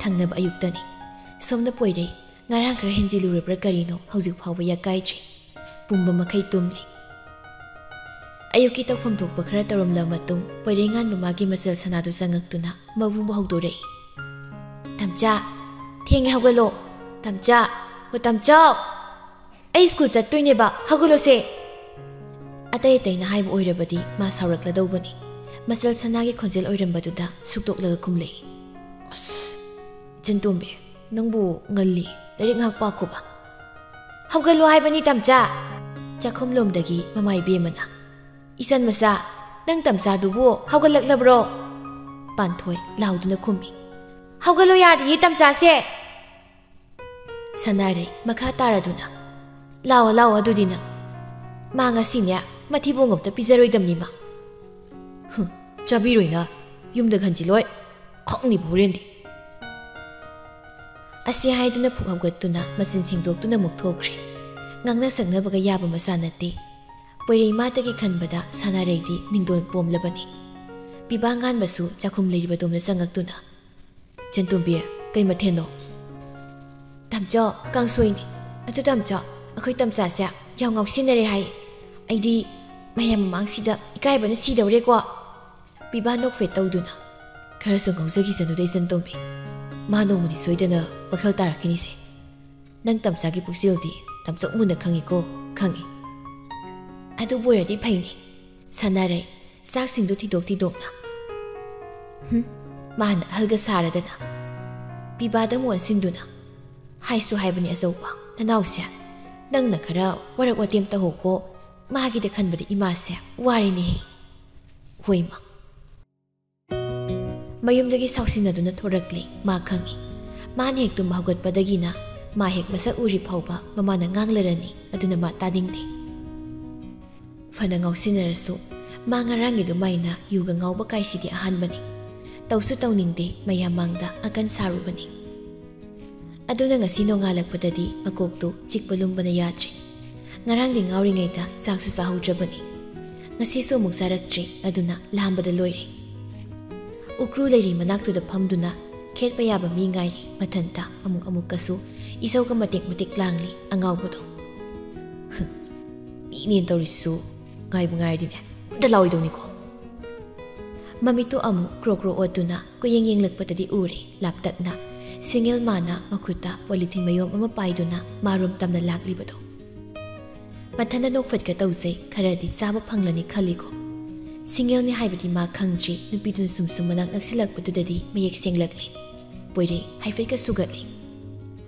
ꯊꯪꯅꯕ ꯑꯌꯨꯛꯇꯅꯤ꯫ ꯁꯣꯝꯗ ꯄꯣꯏꯔꯩ ꯉꯔꯥꯡ ꯈꯔ ꯍꯦꯟꯖꯤꯜꯂꯨꯔꯕ꯭ꯔꯥ ꯀꯔꯤꯅꯣ, ꯍꯧꯖꯤꯛ ꯐꯥꯎꯕ ꯌꯥꯀꯥꯏꯗ꯭ꯔꯤ꯫ ꯄꯨꯝꯕ ꯃꯈꯩ ꯇꯨꯝꯂꯤ꯫ ꯑꯌꯨꯛꯀꯤ ꯇꯧꯐꯝ ꯊꯣꯛꯄ ꯈꯔ ꯇꯧꯔꯝꯂꯕ ꯃꯇꯨꯡ, ꯄꯣꯏꯔꯩ ꯉꯥꯟꯕ ꯃꯥꯒꯤ ꯃꯆꯜ ꯁꯅꯥꯗꯨ ꯆꯪꯉꯛꯇꯨꯅ ꯃꯕꯨꯡꯕꯨ ꯍꯧꯗꯣꯔꯛꯏ꯫ "ꯇꯝꯆꯥ, ꯊꯦꯡꯉꯦ, ꯍꯧꯒꯠꯂꯣ꯫ ꯇꯝꯆꯥ, ꯍꯣ ꯇꯝꯆꯥꯎ! ꯑꯩ ꯁ꯭ꯀꯨꯜ ꯆꯠꯇꯣꯏꯅꯦꯕ, ꯍꯧꯒꯠꯂꯣꯁꯦ!" ꯑꯇꯩ ꯑꯇꯩꯅ ꯍꯥꯏꯕ ꯑꯣꯏꯔꯕꯗꯤ ꯃꯥ ꯁꯥꯎꯔꯛꯂꯗꯧꯕꯅꯤ꯫ ꯃꯆꯜ ꯁꯅꯥꯒꯤ ꯈꯣꯟꯖꯦꯜ ꯑꯣꯏꯔꯝꯕꯗꯨꯗ ꯁꯨꯛꯇꯣꯛꯂꯒ ꯈꯨꯝꯂꯛꯏ꯫ "ꯑꯁ, "ꯏꯆꯟꯇꯣꯝꯕꯤ, ꯅꯪꯕꯨ ꯉꯜꯂꯤ, ꯂꯥꯏꯔꯤꯛ ꯉꯥꯏꯍꯥꯛ ꯄꯥꯈꯣꯕ꯫" "ꯍꯧꯒꯠꯂꯣ ꯍꯥꯏꯕꯅꯤ, ꯇꯝꯆꯥ!" ꯆꯥꯛꯈꯨꯝꯂꯣꯝꯗꯒꯤ ꯃꯃꯥ ꯏꯕꯦꯝꯃꯅ, "ꯏꯆꯟ ꯃꯆꯥ, ꯅꯪ ꯇꯝꯆꯥꯗꯨꯕꯨ ꯍꯧꯒꯠꯂꯛꯂꯕ꯭ꯔꯣ?" ꯄꯥꯟꯊꯣꯏ ꯂꯥꯎꯗꯨꯅ ꯈꯨꯝꯃꯤ, "ꯍꯧꯒꯠꯂꯣ ꯌꯥꯗꯤꯌꯦ, ꯇꯝꯆꯥꯁꯦ!" ꯁꯅꯥꯔꯩ ꯃꯈꯥ ꯇꯥꯔꯗꯨꯅ, "ꯂꯥꯛꯑꯣ, ꯂꯥꯛꯑꯣ, ꯑꯗꯨꯗꯤ ꯅꯪ꯫ ꯃꯥ ꯉꯁꯤꯅꯦ, ꯃꯊꯤꯕꯣꯡ ꯑꯝꯇ ꯄꯤꯖꯔꯣꯏꯗꯕꯅꯤ ꯃꯥ꯫" "ꯍꯨꯝ, ꯆꯥꯕꯤꯔꯣꯏꯅ, ꯌꯨꯝꯗ ꯈꯟꯖꯤꯜꯂꯣꯏ, ꯈꯪꯅꯤꯕ ꯍꯣꯔꯦꯟꯗꯤ꯫" ꯑꯁꯤ ꯍꯥꯏꯗꯨꯅ ꯐꯨꯛ ꯍꯧꯒꯠꯇꯨꯅ ꯃꯆꯤꯟ ꯁꯦꯡꯗꯣꯛꯇꯨꯅ ꯑꯃꯨꯛ ꯊꯣꯛꯈ꯭ꯔꯦ꯫ ꯉꯥꯡꯅ ꯁꯛꯅꯕꯒ ꯌꯥꯕ ꯃꯆꯥ ꯅꯠꯇꯦ꯫ ꯄꯣꯏꯔꯩꯃꯥꯗꯒꯤ ꯈꯟꯕꯗ ꯁꯅꯥꯔꯩꯗꯤ ꯅꯤꯡꯗꯣꯜ ꯄꯣꯝꯂꯕꯅꯤ꯫ ꯄꯤꯕꯥ ꯉꯥꯟꯕꯁꯨ ꯆꯥꯛꯈꯨꯝ ꯂꯩꯔꯤꯕꯗꯣꯝꯗ ꯆꯪꯉꯛꯇꯨꯅ, "ꯏꯆꯟꯇꯣꯝꯕꯤ, ꯀꯩ ꯃꯊꯦꯜꯅꯣ?" "ꯇꯥꯃꯣꯆꯧ, ꯀꯥꯡꯁꯣꯏꯅꯤ꯫ ꯑꯗꯨ ꯇꯥꯃꯣꯆꯧ, ꯑꯩꯈꯣꯏ ꯇꯝꯆꯥꯁꯦ ꯌꯥꯝ ꯉꯥꯎꯁꯤꯟꯅꯔꯦ ꯍꯥꯏ꯫ ꯑꯩꯗꯤ ꯃꯌꯥꯝ ꯃꯃꯥꯡꯁꯤꯗ ꯏꯀꯥꯏꯕꯅ ꯁꯤꯗꯧꯔꯦꯀꯣ꯫" ꯄꯤꯕꯥ ꯅꯣꯛꯐꯦꯠ ꯇꯧꯗꯨꯅ, "ꯈꯔꯁꯨ ꯉꯥꯎꯖꯈꯤꯁꯅꯨꯗ, ꯏꯆꯟꯇꯣꯝꯕꯤ꯫ ꯃꯥ ꯅꯣꯡꯃꯗꯤ ꯁꯣꯏꯗꯅ ꯋꯥꯈꯜ ꯇꯥꯔꯛꯈꯤꯅꯤꯁꯦ꯫ ꯅꯪ ꯇꯝꯆꯥꯒꯤ ꯄꯨꯛꯆꯦꯜꯗꯤ ꯇꯥꯃꯣꯆꯧ ꯃꯨꯟꯅ ꯈꯪꯉꯤꯀꯣ, ꯈꯪꯉꯤ꯫" "ꯑꯗꯨꯕꯨ ꯑꯣꯏꯔꯗꯤ ꯐꯩꯅꯦ꯫" ꯁꯅꯥꯔꯩ ꯆꯥꯛꯁꯤꯡꯗꯨ ꯊꯤꯗꯣꯛ ꯊꯤꯗꯣꯛꯅ, "ꯍꯨꯝ, ꯃꯥꯅ ꯑꯍꯜꯒ ꯁꯥꯔꯗꯅ꯫" ꯄꯤꯕꯥꯗ ꯑꯃꯨꯛ ꯑꯣꯟꯁꯤꯟꯗꯨꯅ, "ꯍꯥꯏꯁꯨ ꯍꯥꯏꯕꯅꯤ ꯑꯆꯧꯕ, ꯅꯅꯥꯎꯁꯦ, ꯅꯪꯅ ꯈꯔ ꯋꯥꯔꯛ ꯋꯥꯇꯦꯝ ꯇꯧꯍꯧꯀꯣ꯫ ꯃꯥꯒꯤꯗ ꯈꯟꯕꯗ ꯏꯃꯥꯁꯦ ꯋꯥꯔꯦꯅꯦꯍꯦ꯫" ꯍꯣꯏꯃ꯫ ꯃꯌꯨꯝꯗꯒꯤ ꯁꯥꯎꯁꯤꯟꯅꯗꯨꯅ ꯊꯣꯔꯛꯂꯦ, ꯃꯥ ꯈꯪꯏ꯫ ꯃꯥꯅ ꯍꯦꯛ ꯇꯨꯝꯕ ꯍꯧꯒꯠꯄꯗꯒꯤꯅ ꯃꯥ ꯍꯦꯛ ꯃꯁꯛ ꯎꯔꯤ ꯐꯥꯎꯕ ꯃꯃꯥꯅ ꯉꯥꯡꯂꯔꯅꯤ, ꯑꯗꯨꯅ ꯃꯥ ꯇꯥꯅꯤꯡꯗꯦ꯫ ꯐꯅ ꯉꯥꯎꯁꯤꯟꯅꯔꯁꯨ ꯃꯥ ꯉꯔꯥꯡꯒꯤ ꯑꯗꯨꯃꯥꯏꯅ ꯌꯨꯒ ꯉꯥꯎꯕ ꯀꯥꯏꯁꯤꯗꯤ ꯑꯍꯥꯟꯕꯅꯤ꯫ ꯇꯧꯁꯨ ꯇꯧꯅꯤꯡꯗꯦ, ꯃꯌꯥꯝ ꯃꯥꯡꯗ ꯑꯀꯟ ꯁꯥꯔꯨꯕꯅꯤ꯫ ꯑꯗꯨꯅ ꯉꯁꯤ ꯅꯣꯡꯉꯥꯜꯂꯛꯄꯗꯗꯤ ꯃꯀꯣꯛꯇꯨ ꯆꯤꯛꯄ ꯂꯨꯝꯕꯅ ꯌꯥꯗ꯭ꯔꯦ꯫ ꯉꯔꯥꯡꯗꯤ ꯉꯥꯎꯔꯤꯉꯩꯗ ꯆꯥꯛꯁꯨ ꯆꯥꯍꯧꯗ꯭ꯔꯕꯅꯤ꯫ ꯉꯁꯤꯁꯨ ꯑꯃꯨꯛ ꯆꯥꯔꯛꯇ꯭ꯔꯤ, ꯑꯗꯨꯅ ꯂꯥꯝꯕꯗ ꯂꯣꯏꯔꯦ꯫ ꯎꯀ꯭ꯔꯨ ꯂꯩꯔꯤ ꯃꯅꯥꯛꯇꯨꯗ ꯐꯝꯗꯨꯅ ꯈꯦꯠꯄ ꯌꯥꯕ ꯃꯤ ꯉꯥꯏꯔꯤ꯫ ꯃꯊꯟꯇ ꯑꯃꯨꯛ ꯑꯃꯨꯛꯀꯁꯨ ꯏꯁꯧꯒ ꯃꯇꯦꯛ ꯃꯇꯦꯛ ꯂꯥꯡꯂꯤ ꯑꯉꯥꯎꯕꯗꯣ꯫ "ꯃꯤꯅꯦꯅ ꯇꯧꯔꯤꯁꯤꯁꯨ ꯉꯥꯏꯕꯨ ꯉꯥꯏꯔꯗꯤꯅꯦ, ꯑꯝꯇ ꯂꯥꯎꯏꯗꯧꯅꯤꯀꯣ꯫" ꯃꯃꯤꯠꯇꯨ ꯑꯃꯨꯛ ꯀ꯭ꯔꯣ ꯀ꯭ꯔꯣ ꯑꯣꯠꯇꯨꯅ ꯀꯣꯏꯌꯦꯡ ꯌꯦꯡꯂꯛꯄꯗꯗꯤ ꯎꯔꯦ, ꯂꯥꯞꯇꯛꯅ ꯁꯤꯡꯉꯦꯜ ꯃꯥꯅ ꯃꯈꯨꯠꯇ ꯄꯣꯂꯤꯊꯤꯟ ꯃꯌꯣꯝ ꯑꯃ ꯄꯥꯏꯗꯨꯅ ꯃꯥꯔꯣꯝ ꯇꯝꯅ ꯂꯥꯛꯂꯤꯕꯗꯣ꯫ ꯃꯊꯟꯗ ꯅꯣꯛꯐꯠꯀ ꯇꯧꯖꯩ, ꯈꯔꯗꯤ ꯆꯥꯕ ꯐꯪꯂꯅꯤ ꯈꯜꯂꯤꯀꯣ꯫ ꯁꯤꯡꯉꯦꯜꯅꯤ ꯍꯥꯏꯕꯗꯤ ꯃꯥ ꯈꯪꯗ꯭ꯔꯤ, ꯅꯨꯄꯤꯗꯨꯅ ꯁꯨꯝ ꯁꯨꯝ ꯃꯅꯥꯛ ꯅꯛꯁꯤꯜꯂꯛꯄꯗꯨꯗꯗꯤ ꯃꯌꯦꯛ ꯁꯦꯡꯂꯛꯂꯦ꯫ ꯄꯣꯏꯔꯩ ꯍꯥꯏꯐꯦꯠꯀ ꯁꯨꯒꯠꯂꯤ꯫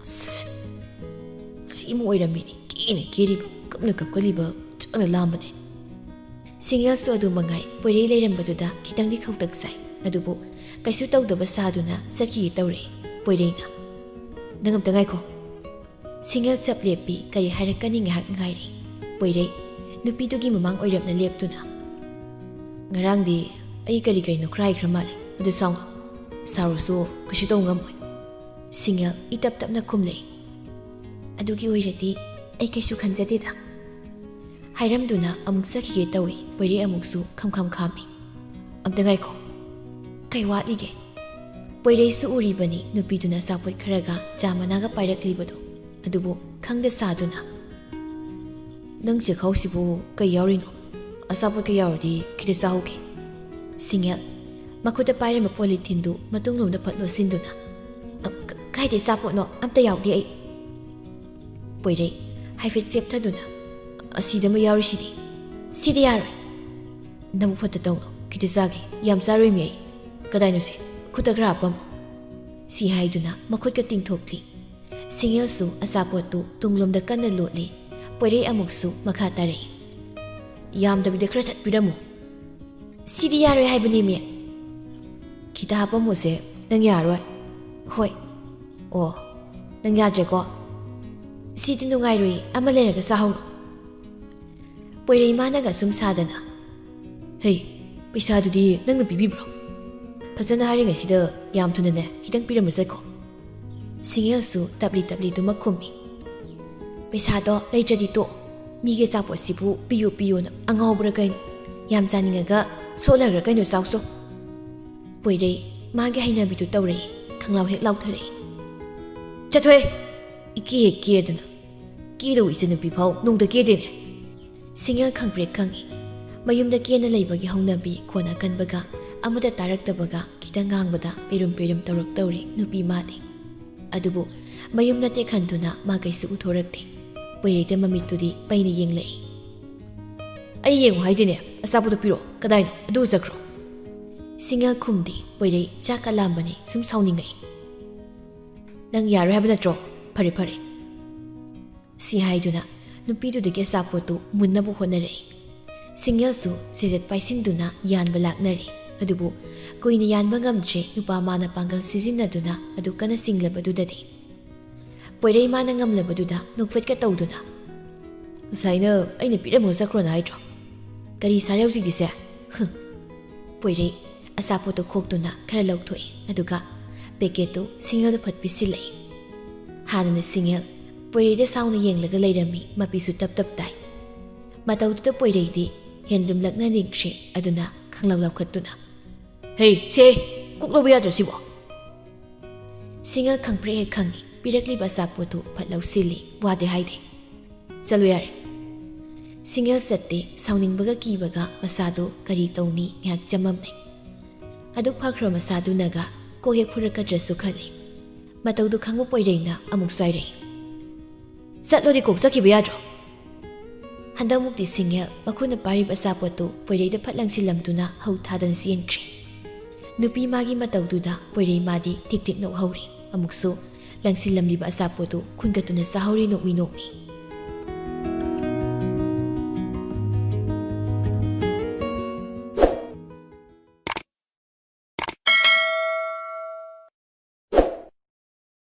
"ꯑꯁ, ꯁꯤ ꯑꯃ ꯑꯣꯏꯔꯝꯃꯤꯅꯦ, ꯀꯦꯅ ꯀꯦꯔꯤꯕ, ꯀꯞꯅ ꯀꯞꯀꯜꯂꯤꯕ, ꯆꯥꯛꯅ ꯂꯥꯝꯕꯅꯦ꯫" ꯁꯤꯡꯉꯦꯜꯁꯨ ꯑꯗꯨ ꯃꯉꯥꯏ, ꯄꯣꯏꯔꯩ ꯂꯩꯔꯝꯕꯗꯨꯗ ꯈꯤꯇꯪꯗꯤ ꯈꯧꯇꯛ ꯆꯥꯏ꯫ ꯑꯗꯨꯕꯨ ꯀꯩꯁꯨ ꯇꯧꯗꯕ ꯁꯥꯗꯨꯅ ꯆꯠꯈꯤꯒꯦ ꯇꯧꯔꯦ꯫ ꯄꯣꯏꯔꯩꯅ, "ꯅꯪ ꯑꯝꯇ ꯉꯥꯏꯈꯣ꯫" ꯁꯤꯡꯉꯦꯜ ꯆꯞ ꯂꯦꯞꯄꯤ, ꯀꯔꯤ ꯍꯥꯏꯔꯛꯀꯅꯤ ꯉꯥꯏꯍꯥꯛ ꯉꯥꯏꯔꯤ꯫ ꯄꯣꯏꯔꯩ ꯅꯨꯄꯤꯗꯨꯒꯤ ꯃꯃꯥꯡ ꯑꯣꯏꯔꯞꯅ ꯂꯦꯞꯇꯨꯅ, "ꯉꯔꯥꯡꯗꯤ ꯑꯩ ꯀꯔꯤ ꯀꯔꯤꯅꯣ ꯈꯔ ꯍꯥꯏꯈ꯭ꯔ ꯃꯥꯜꯂꯦ, ꯑꯗꯨ ꯁꯥꯎꯅꯣ꯫ ꯁꯥꯎꯔꯁꯨ ꯀꯩꯁꯨ ꯇꯧ ꯉꯝꯃꯣꯏ꯫" ꯁꯤꯡꯉꯦꯜ ꯏꯇꯞ ꯇꯞꯅ ꯈꯨꯝꯂꯛꯏ꯫ "ꯑꯗꯨꯒꯤ ꯑꯣꯏꯔꯗꯤ ꯑꯩ ꯀꯩꯁꯨ ꯈꯟꯖꯗꯦꯗ꯫" ꯍꯥꯏꯔꯝꯗꯨꯅ ꯑꯃꯨꯛ ꯆꯠꯈꯤꯒꯦ ꯇꯧꯏ꯫ ꯄꯣꯏꯔꯩ ꯑꯃꯨꯛꯁꯨ ꯈꯝꯈꯝ ꯈꯥꯝꯃꯤ꯫ "ꯑꯝꯇ ꯉꯥꯏꯈꯣ, ꯀꯩ ꯋꯥꯠꯂꯤꯒꯦ?" ꯄꯣꯏꯔꯩꯁꯨ ꯎꯔꯤꯕꯅꯤ ꯅꯨꯄꯤꯗꯨꯅ ꯑꯆꯥꯄꯣꯠ ꯈꯔꯒ ꯆꯥ ꯃꯅꯥꯒ ꯄꯥꯏꯔꯛꯂꯤꯕꯗꯨ꯫ ꯑꯗꯨꯕꯨ ꯈꯪꯗ ꯁꯥꯗꯨꯅ, "ꯅꯪ ꯆꯦꯈꯥꯎꯁꯤꯕꯨ ꯀꯩ ꯌꯥꯎꯔꯤꯅꯣ? ꯑꯆꯥꯄꯣꯠꯀ ꯌꯥꯎꯔꯗꯤ ꯈꯤꯇ ꯆꯥꯍꯧꯒꯦ꯫" ꯁꯤꯡꯉꯦꯜ ꯃꯈꯨꯠꯇ ꯄꯥꯏꯔꯝꯕ ꯄꯣꯂꯤꯊꯤꯟꯗꯨ ꯃꯇꯨꯡꯂꯣꯝꯗ ꯐꯠ ꯂꯣꯠꯁꯤꯟꯗꯨꯅ, "ꯑ, ꯀ-, ꯀꯥꯏꯗꯩ ꯑꯆꯥꯄꯣꯠꯅꯣ? ꯑꯝꯇ ꯌꯥꯎꯗꯦ ꯑꯩ꯫" ꯄꯣꯏꯔꯩ ꯍꯥꯏꯐꯦꯠ ꯆꯦꯞꯊꯗꯨꯅ, "ꯑꯁꯤꯗ ꯑꯃ ꯌꯥꯎꯔꯤꯁꯤꯗꯤ꯫ ꯁꯤꯗꯤ ꯌꯥꯔꯣꯏ꯫ ꯅꯕꯨꯛ ꯐꯠꯇ ꯇꯧꯅꯨ, ꯈꯤꯇ ꯆꯥꯒꯦ, ꯌꯥꯝ ꯆꯥꯔꯣꯏꯃꯤ ꯑꯩ꯫ ꯀꯗꯥꯏꯅꯣꯁꯦ? ꯈꯨꯠꯇ ꯈꯔ ꯍꯥꯞꯄꯝꯃꯣ꯫" ꯁꯤ ꯍꯥꯏꯗꯨꯅ ꯃꯈꯨꯠꯀ ꯇꯤꯡꯊꯣꯛꯂꯤ꯫ ꯁꯤꯡꯉꯦꯜꯁꯨ ꯑꯆꯥꯄꯣꯠꯇꯨ ꯇꯨꯡꯂꯣꯝꯗ ꯀꯟꯅ ꯂꯣꯠꯂꯤ꯫ ꯄꯣꯏꯔꯩ ꯑꯃꯨꯛꯁꯨ ꯃꯈꯥ ꯇꯥꯔꯛꯏ꯫ "ꯌꯥꯝꯗꯕꯤꯗ ꯈꯔ ꯆꯠꯄꯤꯔꯝꯃꯨ꯫" "ꯁꯤꯗꯤ ꯌꯥꯔꯣꯏ ꯍꯥꯏꯕꯅꯦꯃꯤ꯫" "ꯈꯤꯇ ꯍꯥꯞꯄꯝꯃꯨꯁꯦ, ꯅꯪ ꯌꯥꯔꯣꯏ꯫" "ꯍꯣꯏ꯫" "ꯑꯣ, ꯅꯪ ꯌꯥꯗ꯭ꯔꯦꯀꯣ? ꯁꯤꯗꯤ ꯅꯨꯡꯉꯥꯏꯔꯣꯏ, ꯑꯃ ꯂꯩꯔꯒ ꯆꯥꯍꯧꯔꯣ꯫" ꯄꯣꯏꯔꯩ ꯃꯥꯅꯒ ꯁꯨꯝ ꯁꯥꯗꯅ, "ꯍꯩ, ꯄꯩꯁꯥꯗꯨꯗꯤ ꯅꯪꯅ ꯄꯤꯕꯤꯕ꯭ꯔꯣ? ꯐꯖꯅ ꯍꯥꯏꯔꯤꯉꯩꯁꯤꯗ ꯌꯥꯝ ꯊꯨꯅꯅꯦ, ꯈꯤꯇꯪ ꯄꯤꯔꯝꯃꯁꯦꯀꯣ꯫" ꯁꯤꯡꯉꯦꯜꯁꯨ ꯇꯞꯂꯤ ꯇꯞꯂꯤ ꯑꯗꯨꯃꯛ ꯈꯨꯝꯃꯤ꯫ "ꯄꯩꯁꯥꯗꯣ ꯂꯩꯇ꯭ꯔꯗꯤ ꯇꯣꯛ꯫ ꯃꯤꯒꯤ ꯑꯆꯥꯄꯣꯠꯁꯤꯕꯨ ꯄꯤꯌꯨ ꯄꯤꯌꯨꯅ ꯑꯉꯥꯎꯕ꯭ꯔꯥ ꯀꯩꯅꯣ? ꯌꯥꯝ ꯆꯥꯅꯤꯡꯉꯒ ꯁꯣꯠꯂꯒ꯭ꯔꯥ ꯀꯩꯅꯣ, ꯆꯥꯎꯆꯣ꯫" ꯄꯣꯏꯔꯩ ꯃꯥꯒꯤ ꯍꯩꯅꯕꯤꯗꯨ ꯇꯧꯔꯛꯏ, ꯈꯪꯂꯥꯎ ꯍꯦꯛ ꯂꯥꯎꯊꯔꯛꯏ꯫ "ꯆꯠꯊꯣꯛꯑꯦ! ꯏꯀꯦ ꯍꯦꯛ ꯀꯦꯗꯅ꯫ ꯀꯦꯗꯧ ꯏꯆꯟꯅꯨꯄꯤ ꯐꯥꯎ ꯅꯣꯡꯗ ꯀꯦꯗꯦꯅꯦ꯫" ꯁꯤꯡꯉꯦꯜ ꯈꯪꯄ꯭ꯔꯦꯛ ꯈꯪꯉꯤ꯫ ꯃꯌꯨꯝꯗ ꯀꯦꯅ ꯂꯩꯕꯒꯤ ꯍꯧꯅꯕꯤ ꯈꯣꯟ ꯑꯀꯟꯕꯒ ꯑꯃꯠꯇ ꯇꯥꯔꯛꯇꯕꯒ ꯈꯤꯇꯪ ꯉꯥꯡꯕꯗ ꯄꯦꯔꯨꯝ ꯄꯦꯔꯨꯝ ꯇꯧꯔꯛꯇꯧꯔꯤ ꯅꯨꯄꯤ ꯃꯥꯗꯤ꯫ ꯑꯗꯨꯕꯨ ꯃꯌꯨꯝ ꯅꯠꯇꯦ ꯈꯟꯗꯨꯅ ꯃꯥ ꯀꯩꯁꯨ ꯎꯊꯣꯔꯛꯇꯦ꯫ ꯄꯣꯏꯔꯩꯗ ꯃꯃꯤꯠꯇꯨꯗꯤ ꯄꯩꯅ ꯌꯦꯡꯂꯛꯏ꯫ "ꯑꯩ ꯌꯦꯡꯉꯨ ꯍꯥꯏꯗꯦꯅꯦ, ꯑꯆꯥꯄꯣꯠꯇꯣ ꯄꯤꯔꯛꯑꯣ, ꯀꯗꯥꯏꯅꯣ? ꯑꯗꯨ ꯆꯠꯈ꯭ꯔꯣ꯫" ꯁꯤꯡꯉꯦꯜ ꯈꯨꯝꯗꯦ꯫ ꯄꯣꯏꯔꯩ ꯆꯥꯛꯀ ꯂꯥꯝꯕꯅꯤ ꯁꯨꯝ ꯁꯥꯎꯅꯤꯡꯉꯛꯏ꯫ "ꯅꯪ ꯌꯥꯔꯣꯏ ꯍꯥꯏꯕ ꯅꯠꯇ꯭ꯔꯣ? ꯐꯔꯦ, ꯐꯔꯦ," ꯁꯤ ꯍꯥꯏꯗꯨꯅ ꯅꯨꯄꯤꯗꯨꯗꯒꯤ ꯑꯆꯥꯄꯣꯠꯇꯨ ꯃꯨꯟꯅꯕ ꯍꯣꯠꯅꯔꯛꯏ꯫ ꯁꯤꯡꯍꯦꯜꯁꯨ ꯁꯦꯖꯦꯠ ꯄꯥꯏꯁꯤꯟꯗꯨꯅ ꯌꯥꯟꯕ ꯂꯥꯛꯅꯔꯤ꯫ ꯑꯗꯨꯕꯨ ꯀꯨꯏꯅ ꯌꯥꯟꯕ ꯉꯝꯗ꯭ꯔꯦ, ꯅꯨꯄꯥ ꯃꯥꯅ ꯄꯥꯡꯒꯜ ꯁꯤꯖꯤꯟꯅꯗꯨꯅ ꯑꯗꯨ ꯀꯟꯅ ꯆꯤꯡꯂꯕꯗꯨꯗꯗꯤ꯫ ꯄꯣꯏꯔꯩ ꯃꯥꯅ ꯉꯝꯂꯕꯗꯨꯗ ꯅꯣꯛꯐꯦꯠꯀ ꯇꯧꯗꯨꯅ, "ꯉꯁꯥꯏꯅ ꯑꯩꯅ ꯄꯤꯔꯝꯃꯒ ꯆꯠꯈ꯭ꯔꯣꯅ ꯍꯥꯏꯗ꯭ꯔꯣ? ꯀꯔꯤ ꯁꯥꯔꯦ ꯍꯧꯖꯤꯛꯀꯤꯁꯦ?" ꯍꯨꯝ꯫ ꯄꯣꯏꯔꯩ ꯑꯆꯥꯄꯣꯠꯇꯣ ꯈꯣꯛꯇꯨꯅ ꯈꯔ ꯂꯧꯊꯣꯛꯏ, ꯑꯗꯨꯒ ꯄꯦꯀꯦꯠꯇꯨ ꯁꯤꯡꯍꯦꯜꯗ ꯐꯠ ꯄꯤꯁꯤꯜꯂꯛꯏ꯫ ꯍꯥꯟꯅꯅ ꯁꯤꯡꯍꯦꯜ ꯄꯣꯏꯔꯩꯗ ꯁꯥꯎꯅ ꯌꯦꯡꯂꯒ ꯂꯩꯔꯝꯃꯤ, ꯃꯄꯤꯁꯨ ꯇꯞ ꯇꯞ ꯇꯥꯏ꯫ ꯃꯇꯧꯗꯨꯗ ꯄꯣꯏꯔꯩꯗꯤ ꯍꯦꯟꯂꯨꯝꯂꯛꯅ ꯅꯤꯡꯈ꯭ꯔꯦ, ꯑꯗꯨꯅ ꯈꯪꯂꯥꯎ ꯂꯥꯎꯈꯠꯇꯨꯅ, "ꯍꯦ, ꯁꯦ, ꯀꯣꯛ ꯂꯧꯕ ꯌꯥꯗ꯭ꯔꯣ ꯁꯤꯕꯣ?" ꯁꯤꯡꯍꯦꯜ ꯈꯪꯄ꯭ꯔꯦꯛ ꯍꯦꯛ ꯈꯪꯏ, ꯄꯤꯔꯛꯂꯤꯕ ꯑꯆꯥꯄꯣꯠꯇꯨ ꯐꯠ ꯂꯧꯁꯤꯜꯂꯤ, ꯋꯥꯗꯦ ꯍꯥꯏꯗꯦ꯫ "ꯆꯠꯂꯣ ꯌꯥꯔꯦ꯫" ꯁꯤꯡꯍꯦꯜ ꯆꯠꯇꯦ, ꯁꯥꯎꯅꯤꯡꯕꯒ ꯀꯤꯕꯒ ꯃꯁꯥꯗꯨ ꯀꯔꯤ ꯇꯧꯅꯤ ꯉꯥꯏꯍꯥꯛ ꯆꯃꯝꯅꯩ꯫ ꯑꯗꯨꯛ ꯐꯈ꯭ꯔ ꯃꯁꯥꯗꯨꯅꯒ ꯀꯣꯛ ꯍꯦꯛ ꯐꯨꯔꯛꯀꯗ꯭ꯔꯁꯨ ꯈꯜꯂꯤ꯫ ꯃꯇꯧꯗꯨ ꯈꯪꯕ ꯄꯣꯏꯔꯩꯅ ꯑꯃꯨꯛꯁꯨ ꯍꯥꯏꯔꯛꯏ, "ꯆꯠꯂꯣꯗꯤ ꯀꯣꯛ ꯆꯠꯈꯤꯕ ꯌꯥꯗ꯭ꯔꯣ?" ꯍꯟꯗꯛꯃꯨꯛꯇꯤ ꯁꯤꯡꯍꯦꯜ ꯃꯈꯨꯠꯅ ꯄꯥꯏꯔꯤꯕ ꯑꯆꯥꯄꯣꯠꯇꯨ ꯄꯣꯏꯔꯩꯗ ꯐꯠ ꯂꯪꯁꯤꯜꯂꯝꯗꯨꯅ ꯍꯧ ꯊꯥꯗꯅ ꯆꯦꯟꯈ꯭ꯔꯦ꯫ ꯅꯨꯄꯤ ꯃꯥꯒꯤ ꯃꯇꯧꯗꯨꯗ ꯄꯣꯏꯔꯩ ꯃꯥꯗꯤ ꯊꯤꯛ ꯊꯤꯛ ꯅꯣꯛꯍꯧꯔꯤ꯫ ꯑꯃꯨꯛꯁꯨ ꯂꯪꯁꯤꯜꯂꯝꯂꯤꯕ ꯑꯆꯥꯄꯣꯠꯇꯨ ꯈꯨꯟꯒꯠꯇꯨꯅ ꯆꯥꯍꯧꯔꯤ ꯅꯣꯛꯃꯤ ꯅꯣꯛꯃꯤ꯫